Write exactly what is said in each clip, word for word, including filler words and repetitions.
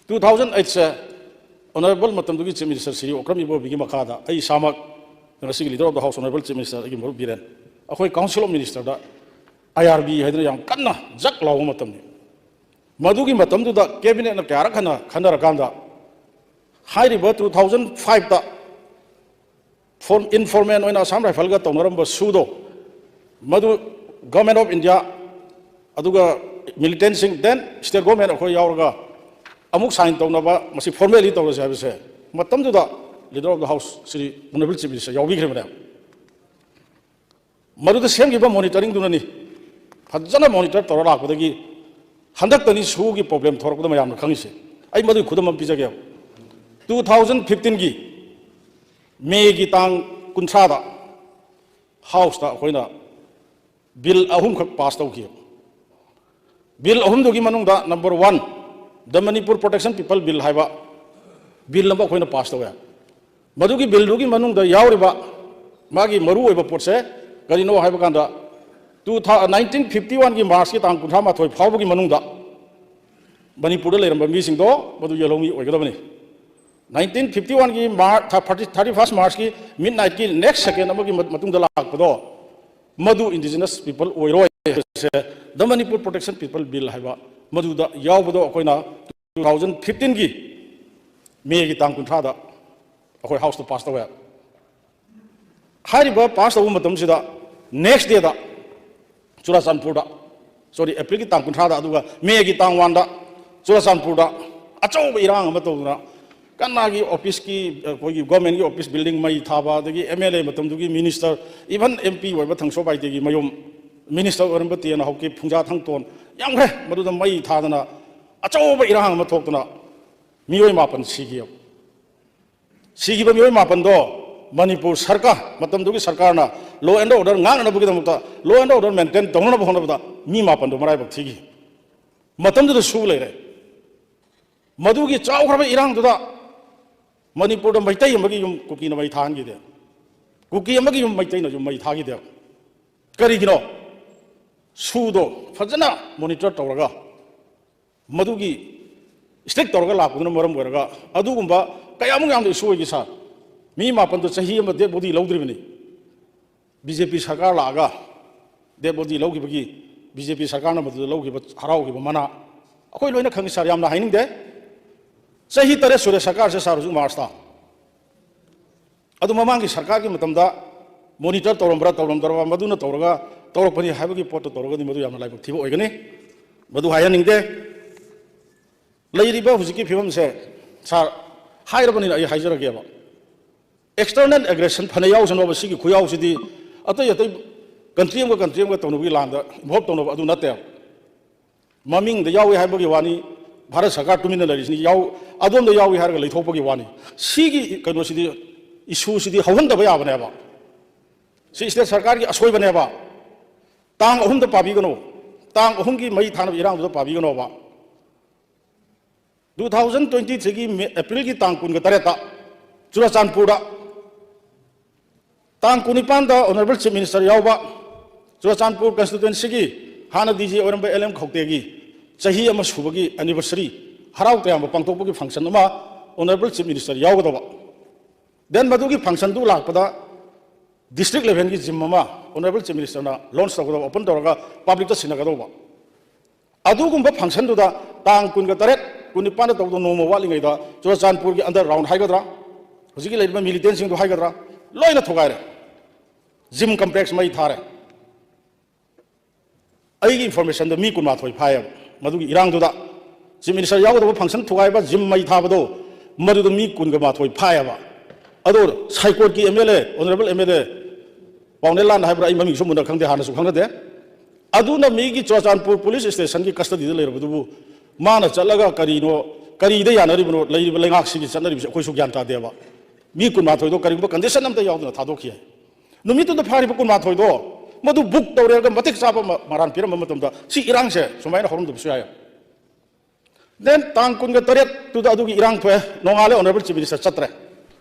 Two thousand ꯑꯩꯠꯁꯦ honourable ꯃꯇꯝꯗꯨꯒꯤ chief minister Shri Okram ꯏꯕꯣꯕꯤꯒꯤ ꯃꯈꯥꯗ ꯑꯩ ꯏꯁꯥꯃꯛ, ꯉꯁꯤꯒꯤ leader of the house honourable chief minister ꯑꯩꯒꯤ ꯃꯔꯨꯞ ꯕꯤꯔꯦꯟ, ꯑꯩꯈꯣꯏ ꯀꯥꯎꯟꯁꯤꯜ ꯑꯣꯐ ꯃꯤꯅꯤꯁꯇꯔꯗ ꯑꯥꯏ ꯑꯥꯔ ꯕꯤ ꯍꯥꯏꯗꯅ ꯌꯥꯝ ꯀꯟꯅ ꯖꯛ ꯂꯥꯎꯕ ꯃꯇꯝꯅꯤ꯫ ꯃꯗꯨꯒꯤ ꯃꯇꯝꯗꯨꯗ ꯀꯦꯕꯤꯅꯦꯠꯅ ꯀꯌꯥꯔꯛ ꯍꯟꯅ ꯈꯟꯅꯔꯀꯥꯟꯗ, ꯍꯥꯏꯔꯤꯕ ꯇꯨ ꯊꯥꯎꯖꯟ ꯐꯥꯏꯚꯇ ꯐꯣꯔꯝ, ꯏꯟꯐꯣꯔꯃꯦꯜ ꯑꯣꯏꯅ ꯑꯁꯥꯝ ꯔꯥꯏꯐꯜꯒ ꯇꯧꯅꯔꯝꯕ ꯁꯨꯗꯣ, ꯃꯗꯨ ꯒꯚꯔꯟꯃꯦꯟ ꯑꯣꯐ ꯏꯟꯗꯤꯌꯥ, ꯑꯗꯨꯒ ꯃꯤꯂꯤꯇꯦꯟꯁꯤꯡ, ꯗꯦꯟ ꯁ꯭ꯇꯦꯠ ꯒꯚꯔꯟꯃꯦꯟ ꯑꯩꯈꯣꯏ ꯌꯥꯎꯔꯒ ꯑꯃꯨꯛ ꯁꯥꯏꯟ ꯇꯧꯅꯕ, ꯃꯁꯤ ꯐꯣꯔꯃꯦꯜꯂꯤ ꯇꯧꯔꯁꯦ ꯍꯥꯏꯕꯁꯦ ꯃꯇꯝꯗꯨꯗ leader of the house Shri honourable chief minister ꯌꯥꯎꯕꯤꯈ꯭ꯔꯤꯕꯅꯦ꯫ ꯃꯗꯨꯗ ꯁꯦꯝꯈꯤꯕ ꯃꯣꯅꯤꯇꯔꯤꯡꯗꯨꯅꯅꯤ ꯐꯖꯅ ꯃꯣꯅꯤꯇꯔ ꯇꯧꯔ ꯂꯥꯛꯄꯗꯒꯤ ꯍꯟꯗꯛꯇꯅꯤ ꯁꯨꯒꯤ ꯄ꯭ꯔꯣꯕ꯭ꯂꯦꯝ ꯊꯣꯔꯛꯄꯗ ꯃꯌꯥꯝꯅ ꯈꯪꯉꯤꯁꯦ꯫ ꯑꯩ ꯃꯗꯨꯒꯤ ꯈꯨꯗꯝ ꯑꯃ ꯄꯤꯖꯒꯦꯕ꯫ ꯇꯨ ꯊꯥꯎꯖꯟ ꯐꯤꯐꯇꯤꯟꯒꯤ ꯃꯦꯒꯤ ꯇꯥꯡ ꯀꯨꯟꯊ꯭ꯔꯥꯗ ꯍꯥꯎꯁꯇ ꯑꯩꯈꯣꯏꯅ ꯕꯤꯜ ꯑꯍꯨꯝꯈꯛ ꯄꯥꯁ ꯇꯧꯈꯤ꯫ ꯕꯤꯜ ꯑꯍꯨꯝꯗꯨꯒꯤ ꯃꯅꯨꯡꯗ number one, the Manipur Protection People Bill ꯍꯥꯏꯕ ꯕꯤꯜ ꯑꯃ ꯑꯩꯈꯣꯏꯅ ꯄꯥꯁ ꯇꯧꯋꯦ꯫ ꯃꯗꯨꯒꯤ ꯕꯤꯜꯗꯨꯒꯤ ꯃꯅꯨꯡꯗ ꯌꯥꯎꯔꯤꯕ ꯃꯥꯒꯤ ꯃꯔꯨꯑꯣꯏꯕ ꯄꯣꯠꯁꯦ ꯀꯔꯤꯅꯣ ꯍꯥꯏꯕ ꯀꯥꯟꯗ, ꯇꯨ ꯊꯥ-, ꯅꯥꯏꯟꯇꯤꯟ ꯐꯤꯐꯇꯤ ꯋꯥꯟꯒꯤ ꯃꯥꯔꯆꯀꯤ ꯇꯥꯡ ꯀꯨꯟꯊ꯭ꯔꯥ ꯃꯥꯊꯣꯏ ꯐꯥꯎꯕꯒꯤ ꯃꯅꯨꯡꯗ ꯃꯅꯤꯄꯨꯔꯗ ꯂꯩꯔꯝꯕ ꯃꯤꯁꯤꯡꯗꯣ ꯃꯗꯨ ꯌꯦꯜꯍꯧꯃꯤ ꯑꯣꯏꯒꯗꯕꯅꯤ꯫ ꯅꯥꯏꯟꯇꯤꯟ ꯐꯤꯐꯇꯤ ꯋꯥꯟꯒꯤ ꯃꯥꯔꯆ, ꯊꯥꯔꯇꯤ ꯐꯥꯔꯁ ꯃꯥꯔꯆꯀꯤ ꯃꯤꯠ ꯅꯥꯏꯠꯀꯤ ꯅꯦꯛꯁ ꯁꯦꯀꯦꯟ ꯑꯃꯒꯤ ꯃ-, ꯃꯇꯨꯡꯗ ꯂꯥꯛꯄꯗꯣ, ꯃꯗꯨ ꯏꯟꯗꯤꯖꯤꯅꯁ ꯄꯤꯄꯜ ꯑꯣꯏꯔꯣꯏ ꯍꯥꯏꯕꯁꯦ, ꯗ ꯃꯅꯤꯄꯨꯔ ꯄ꯭ꯔꯣꯇꯦꯛꯁꯟ ꯄꯤꯄꯜ ꯕꯤꯜ ꯍꯥꯏꯕ ꯃꯗꯨꯗ ꯌꯥꯎꯕꯗꯣ ꯑꯩꯈꯣꯏꯅ ꯇꯨ ꯊꯥꯎꯖꯟ ꯐꯤꯐꯇꯤꯟꯒꯤ ꯃꯦꯒꯤ ꯇꯥꯡ ꯀꯨꯟꯊ꯭ꯔꯥꯗ ꯑꯩꯈꯣꯏ ꯍꯥꯎꯁꯇ ꯄꯥꯁ ꯇꯧꯋꯦ꯫ ꯍꯥꯏꯔꯤꯕ ꯄꯥꯁ ꯇꯧꯕ ꯃꯇꯝꯁꯤꯗ ꯅꯦꯛꯁ ꯗꯦꯗ ꯆꯨꯔꯥꯆꯥꯟꯄꯨꯔꯗ, ꯁꯣꯔꯤ, ꯑꯦꯄ꯭ꯔꯤꯜꯒꯤ ꯇꯥꯡ ꯀꯨꯟꯊ꯭ꯔꯥꯗ, ꯑꯗꯨꯒ ꯃꯦꯒꯤ ꯇꯥꯡ ꯋꯥꯟꯗ ꯆꯨꯔꯥꯆꯥꯟꯄꯨꯔꯗ ꯑꯆꯧꯕ ꯏꯔꯥꯡ ꯑꯃ ꯇꯧꯗꯅ, ꯀꯅꯥꯒꯤ ꯑꯣꯐꯤꯁꯀꯤ, ꯑꯩꯈꯣꯏꯒꯤ ꯒꯣꯔꯃꯦꯟꯒꯤ ꯑꯣꯐꯤꯁ ꯕꯤꯜꯗꯤꯡ ꯃꯩ ꯊꯥꯕ, ꯑꯗꯒꯤ ꯑꯦꯝ ꯑꯦꯜ ꯑꯦ ꯃꯇꯝꯗꯨꯒꯤ ꯃꯤꯅꯤꯁꯇꯔ, ꯏꯚꯟ ꯑꯦꯝ ꯄꯤ ꯑꯣꯏꯕ ꯊꯪꯁꯣ ꯕꯥꯏꯇꯦꯒꯤ ꯃꯌꯨꯝ, ꯃꯤꯅꯤꯁꯇꯔ ꯑꯣꯏꯔꯝꯕ ꯇꯦꯟ ꯍꯧꯀꯤꯞ, ꯐꯨꯡꯖꯥ ꯊꯪꯇꯣꯟ, ꯌꯥꯝꯈ꯭ꯔꯦ꯫ ꯃꯗꯨꯗ ꯃꯩ ꯊꯥꯗꯅ ꯑꯆꯧꯕ ꯏꯔꯥꯡ ꯑꯃ ꯊꯣꯛꯇꯅ ꯃꯤꯑꯣꯏ ꯃꯥꯄꯟ ꯁꯤꯈꯤ꯫ ꯁꯤꯈꯤꯕ ꯃꯤꯑꯣꯏ ꯃꯥꯄꯟꯗꯣ ꯃꯅꯤꯄꯨꯔ ꯁꯔꯀꯥꯔ, ꯃꯇꯝꯗꯨꯒꯤ ꯁꯔꯀꯥꯔꯅ law and order ꯉꯥꯛꯅꯅꯕꯒꯤꯗꯃꯛꯇ, law and order maintain ꯇꯧꯅꯅꯕ ꯍꯣꯠꯅꯕꯗ ꯃꯤ ꯃꯥꯄꯟꯗꯣ ꯃꯔꯥꯏꯕꯛ ꯊꯤꯈꯤ꯫ ꯃꯇꯝꯗꯨꯗ ꯁꯨ ꯂꯩꯔꯦ꯫ ꯃꯗꯨꯒꯤ ꯆꯥꯎꯈ꯭ꯔꯕ ꯏꯔꯥꯡꯗꯨꯗ ꯃꯅꯤꯄꯨꯔꯗ ꯃꯩꯇꯩ ꯑꯃꯒꯤ ꯌꯨꯝ ꯀꯨꯀꯤꯅ ꯃꯩ ꯊꯥꯍꯟꯈꯤꯗꯦ꯫ ꯀꯨꯀꯤ ꯑꯃꯒꯤ ꯌꯨꯝ ꯃꯩꯇꯩꯅ ꯌꯨꯝ ꯃꯩ ꯊꯥꯈꯤꯗꯦ꯫ ꯀꯔꯤꯒꯤꯅꯣ? ꯁꯨꯗꯣ ꯐꯖꯅ monitor ꯇꯧꯔꯒ ꯃꯗꯨꯒꯤ ꯏꯁꯇ꯭ꯔꯤꯛ ꯇꯧꯔꯒ ꯂꯥꯛꯄꯗꯨꯅ ꯃꯔꯝ ꯑꯣꯏꯔꯒ ꯑꯗꯨꯒꯨꯝꯕ ꯀꯌꯥꯃꯨꯛ ꯌꯥꯝꯅ ꯏꯁꯨ ꯑꯣꯏꯒꯦ ꯁꯥꯔ? ꯃꯤ ꯃꯥꯄꯟꯗꯣ ꯆꯍꯤ ꯑꯃ ꯗꯦꯠ ꯕꯣꯗꯤ ꯂꯧꯗ꯭ꯔꯤꯕꯅꯤ꯫ ꯕꯤ ꯖꯦ ꯄꯤ ꯁꯔꯀꯥꯔ ꯂꯥꯛꯑꯒ ꯗꯦꯠ ꯕꯣꯗꯤ ꯂꯧꯈꯤꯕꯒꯤ, ꯕꯤ ꯖꯦ ꯄꯤ ꯁꯔꯀꯥꯔꯅ ꯃꯗꯨꯗ ꯂꯧꯈꯤꯕ ꯍꯔꯥꯎꯈꯤꯕ ꯃꯅꯥ ꯑꯩꯈꯣꯏ ꯂꯣꯏꯅ ꯈꯪꯉꯤ ꯁꯥꯔ, ꯌꯥꯝꯅ ꯍꯥꯏꯅꯤꯡꯗꯦ꯫ ꯆꯍꯤ ꯇꯔꯦꯠ ꯁꯨꯔꯦ ꯁꯔꯀꯥꯔꯁꯦ ꯁꯥꯔ, ꯍꯧꯖꯤꯛ ꯃꯥꯔꯁꯇ꯫ ꯑꯗꯨ ꯃꯃꯥꯡꯒꯤ ꯁꯔꯀꯥꯔꯒꯤ ꯃꯇꯝꯗ ꯃꯣꯅꯤꯇꯔ ꯇꯧꯔꯝꯕ꯭ꯔꯥ ꯇꯧꯔꯝꯗ꯭ꯔꯕ, ꯃꯗꯨꯅ ꯇꯧꯔꯒ ꯇꯧꯔꯛꯄꯅꯤ ꯍꯥꯏꯕꯒꯤ ꯄꯣꯠꯇꯨ ꯇꯧꯔꯒꯗꯤ ꯃꯗꯨ ꯌꯥꯝꯅ ꯂꯥꯏꯕꯛ ꯊꯤꯕ ꯑꯣꯏꯒꯅꯤ꯫ ꯃꯗꯨ ꯍꯥꯏꯍꯟꯅꯤꯡꯗꯦ꯫ ꯂꯩꯔꯤꯕ ꯍꯧꯖꯤꯛꯀꯤ ꯐꯤꯕꯝꯁꯦ ꯁꯥꯔ ꯍꯥꯏꯔꯕꯅꯤꯅ ꯑꯩ ꯍꯥꯏꯖꯔꯒꯦꯕ꯫ ꯑꯦꯛꯁꯇꯔꯅꯦꯜ ꯑꯦꯒ꯭ꯔꯦꯁꯟ ꯐꯅ ꯌꯥꯎꯁꯅꯣꯕ, ꯁꯤꯒꯤ ꯈꯨꯌꯥꯎꯁꯤꯗꯤ ꯑꯇꯩ ꯑꯇꯩ ꯀꯟꯇ꯭ꯔꯤ ꯑꯃꯒ ꯀꯟꯇ꯭ꯔꯤ ꯑꯃꯒ ꯇꯧꯅꯕꯒꯤ ꯂꯥꯟꯗ ꯏꯟꯚꯣꯜꯕ ꯇꯧꯅꯕ ꯑꯗꯨ ꯅꯠꯇꯦꯕ꯫ ꯃꯃꯤꯡꯗ ꯌꯥꯎꯏ ꯍꯥꯏꯕꯒꯤ ꯋꯥꯅꯤ, ꯚꯥꯔꯠ ꯁꯔꯀꯥꯔ ꯇꯨꯃꯤꯟꯅ ꯂꯩꯔꯤꯁꯤꯅꯤ, ꯌꯥꯎ-, ꯑꯗꯣꯝꯗ ꯌꯥꯎꯏ ꯍꯥꯏꯔꯒ ꯂꯩꯊꯣꯛꯄꯒꯤ ꯋꯥꯅꯤ꯫ ꯁꯤꯒꯤ ꯀꯩꯅꯣꯁꯤꯗꯤ, ꯏꯁꯨꯁꯤꯗꯤ ꯍꯧꯍꯟꯗꯕ ꯌꯥꯕꯅꯦꯕ꯫ ꯁꯤ ꯁ꯭ꯇꯦꯠ ꯁꯔꯀꯥꯔꯒꯤ ꯑꯁꯣꯏꯕꯅꯦꯕ꯫ ꯇꯥꯡ ꯑꯍꯨꯝꯗ ꯄꯥꯕꯤꯒꯅꯣ, ꯇꯥꯡ ꯑꯍꯨꯝꯒꯤ ꯃꯩ ꯊꯥꯅꯕ ꯏꯔꯥꯡꯗꯨꯗ ꯄꯥꯕꯤꯒꯅꯣꯕ꯫ ꯇꯨ ꯊꯥꯎꯖꯟ ꯇ꯭ꯋꯦꯟꯇꯤ ꯊ꯭ꯔꯤꯒꯤ ꯃꯦ, ꯑꯦꯄ꯭ꯔꯤꯜꯒꯤ ꯇꯥꯡ ꯀꯨꯟꯒ ꯇꯔꯦꯠꯇ ꯆꯨꯔꯆꯥꯟꯄꯨꯔꯗ, ꯇꯥꯡ ꯀꯨꯟꯅꯤꯄꯥꯟꯗ ꯑꯣꯅꯔꯦꯕꯜ ꯆꯤꯐ ꯃꯤꯅꯤꯁꯇꯔ ꯌꯥꯎꯕ, ꯆꯨꯔꯆꯥꯟꯄꯨꯔ ꯀꯟꯁꯇꯤꯇ꯭ꯋꯦꯟꯁꯤꯒꯤ ꯍꯥꯟꯅ ꯗꯤ ꯖꯤ ꯑꯣꯏꯔꯝꯕ ꯑꯦꯜ ꯑꯦꯝ ꯈꯧꯇꯦꯒꯤ ꯆꯍꯤ ꯑꯃ ꯁꯨꯕꯒꯤ ꯑꯦꯅꯤꯚꯔꯁꯔꯤ ꯍꯔꯥꯎ ꯇꯌꯥꯝꯕ ꯄꯥꯡꯊꯣꯛꯄꯒꯤ ꯐꯪꯁꯟ ꯑꯃ ꯑꯣꯅꯔꯦꯕꯜ ꯆꯤꯐ ꯃꯤꯅꯤꯁꯇꯔ ꯌꯥꯎꯒꯗꯕ꯫ ꯗꯦꯟ ꯃꯗꯨꯒꯤ ꯐꯪꯁꯟꯗꯨ ꯂꯥꯛꯄꯗ ꯗꯤꯁꯇ꯭ꯔꯤꯛ ꯂꯦꯚꯦꯜꯒꯤ ꯖꯤꯝ ꯑꯃ ꯑꯣꯅꯔꯦꯕꯜ ꯆꯤꯐ ꯃꯤꯅꯤꯁꯇꯔꯅ ꯂꯣꯟꯁ ꯇꯧꯒꯗꯧꯕ, ꯑꯣꯄꯟ ꯇꯧꯔꯒ ꯄꯕ꯭ꯂꯤꯛꯇ ꯁꯤꯟꯅꯒꯗꯧꯕ꯫ ꯑꯗꯨꯒꯨꯝꯕ ꯐꯪꯁꯟꯗꯨꯗ ꯇꯥꯡ ꯀꯨꯟꯒ ꯇꯔꯦꯠ, ꯀꯨꯟꯅꯤꯄꯥꯟꯗ ꯇꯧꯗꯧ ꯅꯣꯡꯃ ꯋꯥꯠꯂꯤꯉꯩꯗ ꯆꯨꯔꯆꯥꯟꯄꯨꯔꯒꯤ ꯑꯟꯗꯔꯒ꯭ꯔꯥꯎꯟ ꯍꯥꯏꯒꯗ꯭ꯔꯥ, ꯍꯧꯖꯤꯛꯀꯤ ꯂꯩꯔꯤꯕ ꯃꯤꯂꯤꯇꯦꯟꯁꯤꯡꯗꯨ ꯍꯥꯏꯒꯗ꯭ꯔꯥ, ꯂꯣꯏꯅ ꯊꯨꯒꯥꯏꯔꯦ꯫ ꯖꯤꯝ ꯀꯝꯄ꯭ꯂꯦꯛꯁ ꯃꯩ ꯊꯥꯔꯦ꯫ ꯑꯩꯒꯤ ꯏꯟꯐꯣꯔꯃꯦꯁꯟꯗ ꯃꯤ ꯀꯨꯟꯃꯥꯊꯣꯏ ꯐꯥꯏꯌꯦꯕ ꯃꯗꯨꯒꯤ ꯏꯔꯥꯡꯗꯨꯗ꯫ ꯆꯤꯐ ꯃꯤꯅꯤꯁꯇꯔ ꯌꯥꯎꯒꯗꯕ ꯐꯪꯁꯟ ꯊꯨꯒꯥꯏꯕ, ꯖꯤꯝ ꯃꯩ ꯊꯥꯕꯗꯣ, ꯃꯗꯨꯗ ꯃꯤ ꯀꯨꯟꯒ ꯃꯥꯊꯣꯏ ꯐꯥꯏꯌꯦꯕ꯫ ꯑꯗꯣ ꯁꯥꯏꯀꯣꯠꯀꯤ M L A, honourable M L A ꯄꯥꯎꯅꯦꯂꯥꯟ ꯍꯥꯏꯕ꯭ꯔꯥ, ꯑꯩ ꯃꯃꯤꯡꯁꯨ ꯃꯨꯟꯅ ꯈꯪꯗꯦ, ꯍꯥꯟꯅꯁꯨ ꯈꯪꯅꯗꯦ꯫ ꯑꯗꯨꯅ ꯃꯤꯒꯤ ꯆꯨꯔꯆꯥꯟꯄꯨꯔ ꯄꯨꯂꯤꯁ ꯁ꯭ꯇꯦꯁꯟꯒꯤ ꯀꯁꯇꯗꯤꯗ ꯂꯩꯔꯕꯗꯨꯕꯨ ꯃꯥꯅ ꯆꯠꯂꯒ ꯀꯔꯤꯅꯣ, ꯀꯔꯤꯗ ꯌꯥꯅꯔꯤꯕꯅꯣ, ꯂꯩꯔꯤꯕ ꯂꯩꯉꯥꯛꯁꯤꯒꯤ ꯆꯠꯅꯔꯤꯕꯁꯦ ꯑꯩꯈꯣꯏꯁꯨ ꯒ꯭ꯌꯥꯟ ꯇꯥꯗꯦꯕ꯫ ꯃꯤ ꯀꯨꯟꯃꯥꯊꯣꯏꯗꯣ ꯀꯔꯤꯒꯨꯝꯕ ꯀꯟꯗꯤꯁꯟ ꯑꯝꯇ ꯌꯥꯎꯗꯅ ꯊꯥꯗꯣꯛꯈꯤ ꯍꯥꯏ꯫ ꯅꯨꯃꯤꯠꯇꯨꯗ ꯐꯥꯔꯤꯕ ꯀꯨꯟꯃꯥꯊꯣꯏꯗꯣ ꯃꯗꯨ ꯕꯨꯛ ꯇꯧꯔꯦꯒ ꯃꯇꯤꯛ ꯆꯥꯕ ꯃ-, ꯃꯔꯥꯟ ꯄꯤꯔꯝꯕ ꯃꯇꯝꯗ ꯁꯤ ꯏꯔꯥꯡꯁꯦ ꯁꯨꯃꯥꯏꯅ ꯍꯧꯔꯝꯗꯕꯁꯨ ꯌꯥꯏ꯫ ꯗꯦꯟ ꯇꯥꯡ ꯀꯨꯟꯒ ꯇꯔꯦꯠꯇꯨꯗ ꯑꯗꯨꯒꯤ ꯏꯔꯥꯡ ꯊꯣꯛꯑꯦ, ꯅꯣꯡꯉꯥꯜꯂꯦ ꯑꯣꯅꯔꯦꯕꯜ ꯆꯤꯐ ꯃꯤꯅꯤꯁꯇꯔ ꯆꯠꯇ꯭ꯔꯦ꯫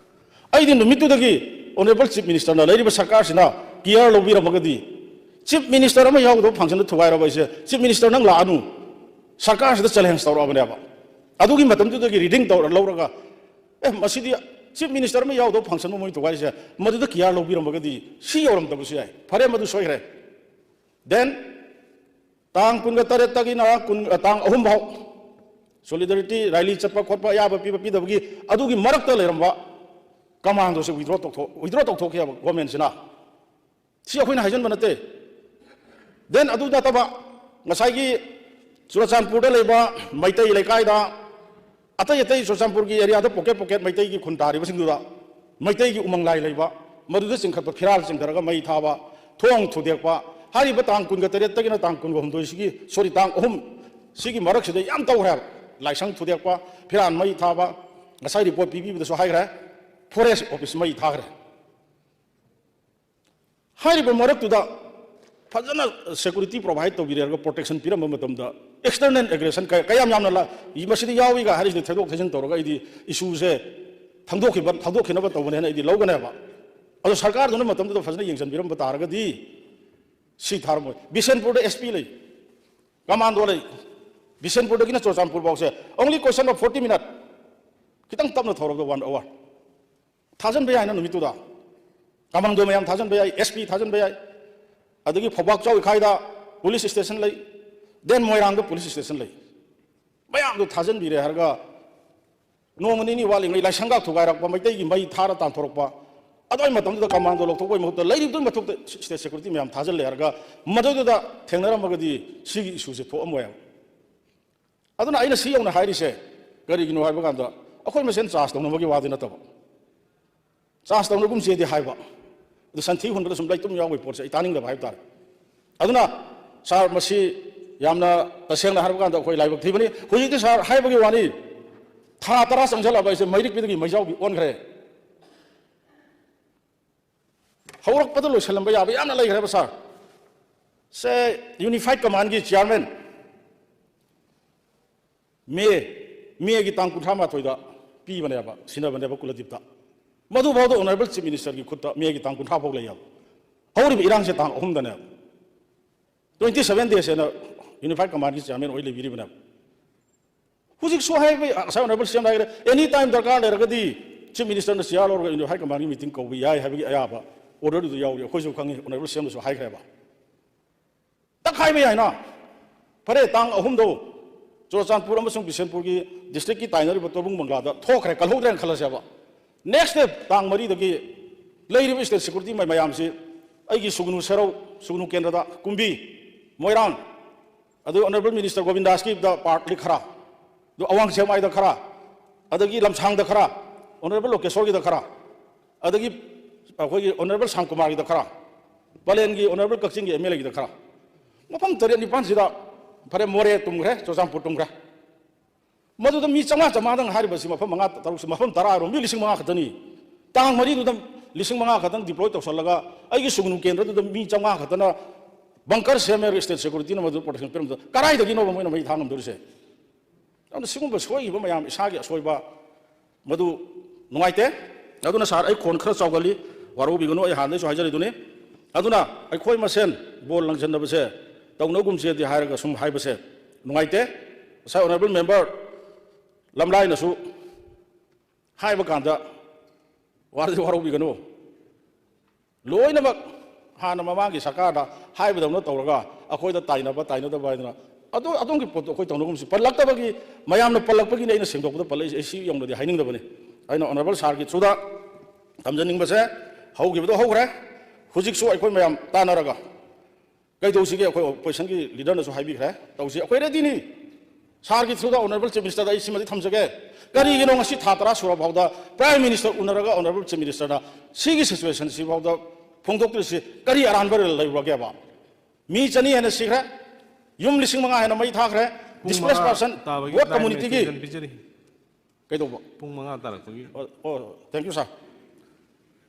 ꯑꯩꯗꯤ ꯅꯨꯃꯤꯠꯇꯨꯗꯒꯤ ꯑꯣꯅꯔꯦꯕꯜ ꯆꯤꯐ ꯃꯤꯅꯤꯁꯇꯔꯅ ꯂꯩꯔꯤꯕ ꯁꯔꯀꯥꯔꯁꯤꯅ ꯀꯤꯌꯥꯔ ꯂꯧꯕꯤꯔꯝꯃꯒꯗꯤ ꯆꯤꯐ ꯃꯤꯅꯤꯁꯇꯔ ꯑꯃ ꯌꯥꯎꯒꯗꯕ ꯐꯪꯁꯟꯗ ꯊꯨꯒꯥꯏꯔꯕ ꯑꯩꯁꯦ, ꯆꯤꯐ ꯃꯤꯅꯤꯁꯇꯔ ꯅꯪ ꯂꯥꯛꯑꯅꯨ, ꯁꯔꯀꯥꯔꯁꯤꯗ ꯆꯦꯂꯦꯟꯖ ꯇꯧꯔꯛꯑꯕꯅꯦꯕ꯫ ꯑꯗꯨꯒꯤ ꯃꯇꯝꯗꯨꯗꯒꯤ reading ꯇꯧꯔ ꯂꯧꯔꯒ, ꯑꯦ, ꯃꯁꯤꯗꯤ chief minister ꯑꯃ ꯌꯥꯎꯗꯕ function ꯑꯃ ꯃꯣꯏ ꯇꯧꯒꯥꯏꯔꯤꯁꯦ, ꯃꯗꯨꯗ care ꯂꯧꯕꯤꯔꯝꯃꯒꯗꯤ ꯁꯤ ꯌꯧꯔꯝꯗꯕꯁꯨ ꯌꯥꯏ꯫ ꯐꯔꯦ, ꯃꯗꯨ ꯁꯣꯏꯈ꯭ꯔꯦ꯫ Then ꯇꯥꯡ ꯀꯨꯟꯒ ꯇꯔꯦꯠꯇꯒꯤꯅ ꯀꯨꯟ, ꯑ, ꯇꯥꯡ ꯑꯍꯨꯝ ꯐꯥꯎ solidarity rally ꯆꯠꯄ ꯈꯣꯠꯄ ꯑꯌꯥꯕ ꯄꯤꯕ ꯄꯤꯗꯕꯒꯤ ꯑꯗꯨꯒꯤ ꯃꯔꯛꯇ ꯂꯩꯔꯝꯕ commandꯁꯦ withdraw ꯇꯧꯊꯣꯛ-, withdraw ꯇꯧꯊꯣꯛꯈꯤꯑꯕ governmentꯁꯤꯅ꯫ ꯁꯤ ꯑꯩꯈꯣꯏꯅ ꯍꯥꯏꯖꯟꯕ ꯅꯠꯇꯦ꯫ Then ꯑꯗꯨ ꯅꯠꯇꯕ ꯉꯁꯥꯏꯒꯤ ꯆꯨꯔꯆꯥꯟꯄꯨꯔꯗ ꯂꯩꯕ ꯃꯩꯇꯩ ꯂꯩꯀꯥꯏꯗ, ꯑꯇꯩ ꯑꯇꯩ ꯆꯨꯔꯆꯥꯟꯄꯨꯔꯒꯤ areaꯗ pocket pocket ꯃꯩꯇꯩꯒꯤ ꯈꯨꯟ ꯇꯥꯔꯤꯕꯁꯤꯡꯗꯨꯗ ꯃꯩꯇꯩꯒꯤ ꯎꯃꯪ ꯂꯥꯏ ꯂꯩꯕ, ꯃꯗꯨꯗ ꯆꯤꯡꯈꯠꯄ ꯐꯤꯔꯥꯜ ꯆꯤꯡꯊꯔꯒ ꯃꯩ ꯊꯥꯕ, ꯊꯣꯡ ꯊꯨꯗꯦꯛꯄ, ꯍꯥꯏꯔꯤꯕ ꯇꯥꯡ ꯀꯨꯟꯒ ꯇꯔꯦꯠꯇꯒꯤꯅ ꯇꯥꯡ ꯀꯨꯟꯒ ꯍꯨꯝꯗꯣꯏꯁꯤꯒꯤ, sorry, ꯇꯥꯡ ꯑꯍꯨꯝ ꯁꯤꯒꯤ ꯃꯔꯛꯁꯤꯗ ꯌꯥꯝ ꯇꯧꯈ꯭ꯔꯦ ꯍꯥꯏꯕ꯫ ꯂꯥꯏꯁꯪ ꯊꯨꯗꯦꯛꯄ, ꯐꯤꯔꯥꯜ ꯃꯩ ꯊꯥꯕ, ꯉꯁꯥꯏ report ꯄꯤꯕꯤꯕꯗꯁꯨ ꯍꯥꯏꯈ꯭ꯔꯦ, forest office ꯃꯩ ꯊꯥꯈ꯭ꯔꯦ꯫ ꯍꯥꯏꯔꯤꯕ ꯃꯔꯛꯇꯨꯗ ꯐꯖꯅ security provide ꯇꯧꯕꯤꯔꯦ ꯍꯥꯏꯔꯒ protection ꯄꯤꯔꯝꯕ ꯃꯇꯝꯗ external aggression ꯀꯌꯥ-, ꯀꯌꯥꯝ ꯌꯥꯝꯅ ꯂꯥ-, ꯃꯁꯤꯗ ꯌꯥꯎꯏꯒ ꯍꯥꯏꯔꯤꯁꯤꯅ ꯊꯦꯗꯣꯛ ꯊꯦꯖꯤꯟ ꯇꯧꯔꯒ ꯑꯩꯗꯤ issueꯁꯦ ꯊꯪꯗꯣꯛꯈꯤꯕ, ꯊꯪꯗꯣꯛꯈꯤꯅꯕ ꯇꯧꯕꯅꯦꯅ ꯑꯩꯗꯤ ꯂꯧꯒꯅꯦꯕ꯫ ꯑꯗꯣ ꯁꯔꯀꯥꯔꯗꯨꯅ ꯃꯇꯝꯗꯨꯗ ꯐꯖꯅ ꯌꯦꯡꯁꯤꯟꯕꯤꯔꯝꯕ ꯇꯥꯔꯒꯗꯤ ꯁꯤ ꯊꯥꯔꯝꯃꯣꯏ꯫ ꯕꯤꯁꯦꯟꯄꯨꯔꯗ S P ꯂꯩ, commando ꯂꯩ, ꯕꯤꯁꯦꯟꯄꯨꯔꯗꯒꯤꯅ Churachandpur ꯐꯥꯎꯁꯦ only question of forty minute, ꯈꯤꯇꯪ ꯇꯞꯅ ꯊꯧꯔꯕꯗ one hour꯫ ꯊꯥꯖꯤꯟꯕ ꯌꯥꯏꯅ ꯅꯨꯃꯤꯠꯇꯨꯗ꯫ Commando ꯃꯌꯥꯝ ꯊꯥꯖꯤꯟꯕ ꯌꯥꯏ, S P ꯊꯥꯖꯤꯟꯕ ꯌꯥꯏ, ꯑꯗꯒꯤ ꯐꯧꯕꯥꯛꯆꯥꯎ ꯏꯈꯥꯏꯗ police station ꯂꯩ, then ꯃꯣꯏꯔꯥꯡꯗ police station ꯂꯩ꯫ ꯃꯌꯥꯝꯗꯣ ꯊꯥꯖꯤꯟꯕꯤꯔꯦ ꯍꯥꯏꯔꯒ ꯅꯣꯡꯃ ꯅꯤꯅꯤ ꯋꯥꯠꯂꯤꯉꯩ ꯂꯥꯏꯁꯪꯒ ꯊꯨꯒꯥꯏꯔꯛꯄ, ꯃꯩꯇꯩꯒꯤ ꯃꯩ ꯊꯥꯔ ꯇꯥꯟꯊꯣꯔꯛꯄ, ꯑꯗꯨꯒꯤ ꯃꯇꯝꯗꯨꯗ commando ꯂꯧꯊꯣꯛꯄꯒꯤ ꯃꯍꯨꯠꯇ ꯂꯩꯔꯤꯕꯗꯨꯒꯤ ꯃꯊꯛꯇ state security ꯃꯌꯥꯝ ꯊꯥꯖꯤꯜꯂꯦ ꯍꯥꯏꯔꯒ ꯃꯗꯨꯗꯨꯗ ꯊꯦꯡꯅꯔꯝꯃꯒꯗꯤ ꯁꯤꯒꯤ issueꯁꯦ ꯊꯣꯛꯑꯝꯃꯣꯏ ꯍꯥꯏꯕ꯫ ꯑꯗꯨꯅ ꯑꯩꯅ ꯁꯤ ꯌꯧꯅ ꯍꯥꯏꯔꯤꯁꯦ ꯀꯔꯤꯒꯤꯅꯣ ꯍꯥꯏꯕ ꯀꯥꯟꯗ ꯑꯩꯈꯣꯏ ꯃꯁꯦꯟ ꯆꯥꯔꯖ ꯇꯧꯅꯕꯒꯤ ꯋꯥꯗꯤ ꯅꯠꯇꯕ꯫ ꯆꯥꯔꯖ ꯇꯧꯅꯒꯨꯝꯁꯦꯗꯤ ꯍꯥꯏꯕ, ꯑꯗꯨ ꯁꯟꯊꯤ ꯍꯨꯟꯕꯗ ꯁꯨꯝ ꯂꯩꯇꯨꯝ ꯌꯥꯎꯕꯒꯤ ꯄꯣꯠꯁꯦ ꯑꯩ ꯇꯥꯅꯤꯡꯗꯕ ꯍꯥꯏꯕ ꯇꯥꯔꯦ꯫ ꯑꯗꯨꯅ ꯁꯥꯔ, ꯃꯁꯤ ꯌꯥꯝꯅ ꯇꯁꯦꯡꯅ ꯍꯥꯏꯔꯕ ꯀꯥꯟꯗ ꯑꯩꯈꯣꯏ ꯂꯥꯏꯕꯛ ꯊꯤꯕꯅꯤ꯫ ꯍꯧꯖꯤꯛꯇꯤ ꯁꯥꯔ ꯍꯥꯏꯕꯒꯤ ꯋꯥꯅꯤ, ꯊꯥ ꯇꯔꯥ ꯆꯪꯁꯜꯂꯛꯑꯕ ꯑꯩꯁꯦ ꯃꯩꯔꯤꯛꯄꯤꯗꯒꯤ ꯃꯩꯖꯥꯎꯕꯤ ꯑꯣꯟꯈ꯭ꯔꯦ꯫ ꯍꯧꯔꯛꯄꯗ ꯂꯣꯏꯁꯤꯜꯂꯝꯕ ꯌꯥꯕ ꯌꯥꯝꯅ ꯂꯩꯈ꯭ꯔꯦꯕ ꯁꯥꯔ꯫ ꯁꯦ, Unified Commandꯀꯤ chairman ꯃꯦ, ꯃꯦꯒꯤ ꯇꯥꯡ ꯀꯨꯟꯊ꯭ꯔꯥ ꯃꯥꯊꯣꯏꯗ ꯄꯤꯕꯅꯦꯕ, ꯁꯤꯟꯅꯕꯅꯦꯕ ꯀꯨꯂꯗꯤꯞꯇ꯫ ꯃꯗꯨꯐꯥꯎꯗ Honourable Chief Ministerꯒꯤ ꯈꯨꯠꯇ ꯃꯦꯒꯤ ꯇꯥꯡ ꯀꯨꯟꯊ꯭ꯔꯥ ꯐꯥꯎ ꯂꯩꯌꯦꯕ꯫ ꯍꯧꯔꯤꯕ ꯏꯔꯥꯡꯁꯦ ꯇꯥꯡ ꯑꯍꯨꯝꯗꯅꯦꯕ꯫ Twenty seven days ꯍꯥꯏꯅ Unified Commandꯀꯤ chairman ꯑꯣꯏ ꯂꯩꯕꯤꯔꯤꯕꯅꯦꯕ꯫ ꯍꯧꯖꯤꯛꯁꯨ ꯍꯥꯏꯕ, ꯉꯁꯥꯏ Honourable C M ꯍꯥꯏꯈ꯭ꯔꯦ, any time ꯗꯔꯀꯥꯔ ꯂꯩꯔꯒꯗꯤ Chief Ministerꯅ chair ꯂꯧꯔꯒ Unified Commandꯒꯤ meeting ꯀꯧꯕ ꯌꯥꯏ ꯍꯥꯏꯕꯒꯤ ꯑꯌꯥꯕ orderꯗꯨꯗ ꯌꯥꯎꯔꯤ꯫ ꯑꯩꯈꯣꯏꯁꯨ ꯈꯪꯉꯤ, Honourable C Mꯗꯁꯨ ꯍꯥꯏꯈ꯭ꯔꯦꯕ꯫ ꯇꯛꯈꯥꯏꯕ ꯌꯥꯏꯅ꯫ ꯐꯔꯦ, ꯇꯥꯡ ꯑꯍꯨꯝꯗꯣ ꯆꯨꯔꯆꯥꯟꯄꯨꯔ ꯑꯃꯁꯨꯡ ꯕꯤꯁꯦꯟꯄꯨꯔꯒꯤ districtꯀꯤ ꯇꯥꯏꯅꯔꯤꯕ ꯇꯣꯔꯕꯨꯡ ꯕꯪꯒ꯭ꯂꯥꯗ ꯊꯣꯛꯈ꯭ꯔꯦ, ꯀꯜꯍꯧꯗ꯭ꯔꯦꯅ ꯈꯜꯂꯁꯦꯕ꯫ Next day ꯇꯥꯡ ꯃꯔꯤꯗꯒꯤ ꯂꯩꯔꯤꯕ state security ꯃꯌꯥꯝꯁꯤ ꯑꯩꯒꯤ ꯁꯨꯒꯅꯨ ꯁꯦꯔꯧ, ꯁꯨꯒꯅꯨ ꯀꯦꯟꯗ꯭ꯔꯗ, ꯀꯨꯝꯕꯤ, ꯃꯣꯏꯔꯥꯡ, ꯑꯗꯨ Honourable Minister ꯒꯣꯕꯤꯟꯗꯥꯁꯀꯤꯗ partly ꯈꯔ, ꯑꯗꯨ ꯑꯋꯥꯡ ꯁꯦꯛꯃꯥꯏꯗ ꯈꯔ, ꯑꯗꯒꯤ ꯂꯝꯁꯥꯡꯗ ꯈꯔ, Honourable ꯂꯣꯀꯦꯁꯣꯔꯒꯤꯗ ꯈꯔ, ꯑꯗꯒꯤ ꯑꯩꯈꯣꯏꯒꯤ Honourable ꯁꯥꯝꯀꯨꯃꯥꯔꯒꯤꯗ ꯈꯔ, ꯄꯂꯦꯟꯒꯤ Honourable ꯀꯛꯆꯤꯡꯒꯤ MLAꯒꯤꯗ ꯈꯔ, ꯃꯐꯝ ꯇꯔꯦꯠ ꯅꯤꯄꯥꯟꯁꯤꯗ, ꯐꯔꯦ, ꯃꯣꯔꯦ ꯇꯨꯝꯈ꯭ꯔꯦ, ꯆꯨꯔꯆꯥꯟꯄꯨꯔ ꯇꯨꯝꯈ꯭ꯔꯦ꯫ ꯃꯗꯨꯗ ꯃꯤ ꯆꯥꯝꯃꯉꯥ ꯆꯥꯝꯃꯉꯥꯗꯪ ꯍꯥꯏꯔꯤꯕꯁꯤ, ꯃꯐꯝ ꯃꯉꯥ ꯇꯔꯨꯛꯁꯤ, ꯃꯐꯝ ꯇꯔꯥꯔꯣꯝ ꯃꯤ ꯂꯤꯁꯤꯡ ꯃꯉꯥ ꯈꯛꯇꯅꯤ꯫ ꯇꯥꯡ ꯃꯔꯤꯗꯨꯗ ꯂꯤꯁꯤꯡ ꯃꯉꯥ ꯈꯛꯇꯪ deploy ꯇꯧꯁꯜꯂꯒ ꯑꯩꯒꯤ ꯁꯨꯒꯅꯨ ꯀꯦꯟꯗ꯭ꯔꯗꯨꯗ ꯃꯤ ꯆꯥꯝꯃꯉꯥ ꯈꯛꯇꯅ bunker ꯁꯦꯝꯃꯦ, state securityꯅ ꯃꯗꯨ protection ꯄꯤꯔꯝꯕꯗ ꯀꯗꯥꯏꯗꯒꯤꯅꯣꯕ ꯃꯣꯏꯅ ꯃꯩ ꯊꯥ ꯉꯝꯗꯣꯔꯤꯁꯦ? ꯑꯗꯨꯅ ꯁꯤꯒꯨꯝꯕ ꯁꯣꯏꯈꯤꯕ ꯃꯌꯥꯝ, ꯏꯁꯥꯒꯤ ꯑꯁꯣꯏꯕ, ꯃꯗꯨ ꯅꯨꯡꯉꯥꯏꯇꯦ꯫ ꯑꯗꯨꯅ sir, ꯑꯩ ꯈꯣꯟ ꯈꯔ ꯆꯥꯎꯒꯜꯂꯤ, ꯋꯥꯔꯧꯕꯤꯒꯅꯨ, ꯑꯩ ꯍꯥꯟꯅꯗꯩꯁꯨ ꯍꯥꯏꯖꯔꯤꯗꯨꯅꯤ꯫ ꯑꯗꯨꯅ ꯑꯩꯈꯣꯏ ꯃꯁꯦꯟ ꯕꯣꯜ ꯂꯪꯁꯤꯟꯅꯕꯁꯦ ꯇꯧꯅꯒꯨꯝꯁꯦꯗꯤ ꯍꯥꯏꯔꯒ ꯁꯨꯝ ꯍꯥꯏꯕꯁꯦ ꯅꯨꯡꯉꯥꯏꯇꯦ꯫ ꯉꯁꯥꯏ Honourable Member ꯂꯝꯂꯥꯏꯅꯁꯨ ꯍꯥꯏꯕ ꯀꯥꯟꯗ ꯋꯥꯔꯧꯕꯤꯒꯅꯨ꯫ ꯂꯣꯏꯅꯃꯛ ꯍꯥꯟꯅ ꯃꯃꯥꯡꯒꯤ ꯁꯔꯀꯥꯔꯗ ꯍꯥꯏꯕꯗꯧꯅ ꯇꯧꯔꯒ ꯑꯩꯈꯣꯏꯗ ꯇꯥꯏꯅꯕ, ꯇꯥꯏꯅꯗꯕ ꯍꯥꯏꯗꯅ ꯑꯗꯨ, ꯑꯗꯣꯝꯒꯤ ꯄꯣꯠꯇꯣ ꯑꯩꯈꯣꯏ ꯇꯧꯅꯒꯨꯝꯁꯤ꯫ ꯄꯜꯂꯛꯇꯕꯒꯤ, ꯃꯌꯥꯝꯅ ꯄꯜꯂꯛꯄꯒꯤꯅꯤ ꯑꯩꯅ ꯁꯦꯡꯗꯣꯛꯄꯗ ꯄꯜꯂꯛꯏꯁꯦ꯫ ꯑꯩ ꯁꯤ ꯌꯧꯅꯗꯤ ꯍꯥꯏꯅꯤꯡꯗꯕꯅꯤ꯫ ꯑꯩꯅ Honourable sirꯒꯤ throughꯗ ꯊꯝꯖꯅꯤꯡꯕꯁꯦ, ꯍꯧꯈꯤꯕꯗꯣ ꯍꯧꯈ꯭ꯔꯦ, ꯍꯧꯖꯤꯛꯁꯨ ꯑꯩꯈꯣꯏ ꯃꯌꯥꯝ ꯇꯥꯟꯅꯔꯒ ꯀꯩꯗꯧꯁꯤꯒꯦ? ꯑꯩꯈꯣꯏ oppositionꯒꯤ leaderꯅꯁꯨ ꯍꯥꯏꯕꯤꯈ꯭ꯔꯦ, ꯇꯧꯁꯤ, ꯑꯩꯈꯣꯏ readyꯅꯤ꯫ Sirꯒꯤ throughꯗ Honourable Chief Ministerꯗ ꯑꯩ ꯁꯤꯃꯗꯤ ꯊꯝꯖꯒꯦ, ꯀꯔꯤꯒꯤꯅꯣ ꯉꯁꯤ ꯊꯥ ꯇꯔꯥ ꯁꯨꯔ ꯐꯥꯎꯗ Prime Minister ꯎꯅꯔꯒ Honourable Chief Ministerꯅ ꯁꯤꯒꯤ situationꯁꯤ ꯐꯥꯎꯗ ꯐꯣꯡꯗꯣꯛꯇ꯭ꯔꯤꯁꯤ ꯀꯔꯤ ꯑꯔꯥꯟꯕ ꯂꯩꯔꯨꯔꯒꯦꯕ? ꯃꯤ ꯆꯅꯤ ꯍꯦꯟꯅ ꯁꯤꯈ꯭ꯔꯦ, ꯌꯨꯝ ꯂꯤꯁꯤꯡ ꯃꯉꯥ ꯍꯦꯟꯅ ꯃꯩ ꯊꯥꯈ꯭ꯔꯦ, displaced person, ꯇꯥꯕꯒꯤ board time communityꯒꯤ extension ꯄꯤꯖꯔꯤ꯫ ꯀꯩꯗꯧꯕ? ꯄꯨꯡ ꯃꯉꯥ ꯇꯥꯔꯛꯄꯒꯤ꯫ ꯑꯣ, ꯑꯣ, thank you, sir꯫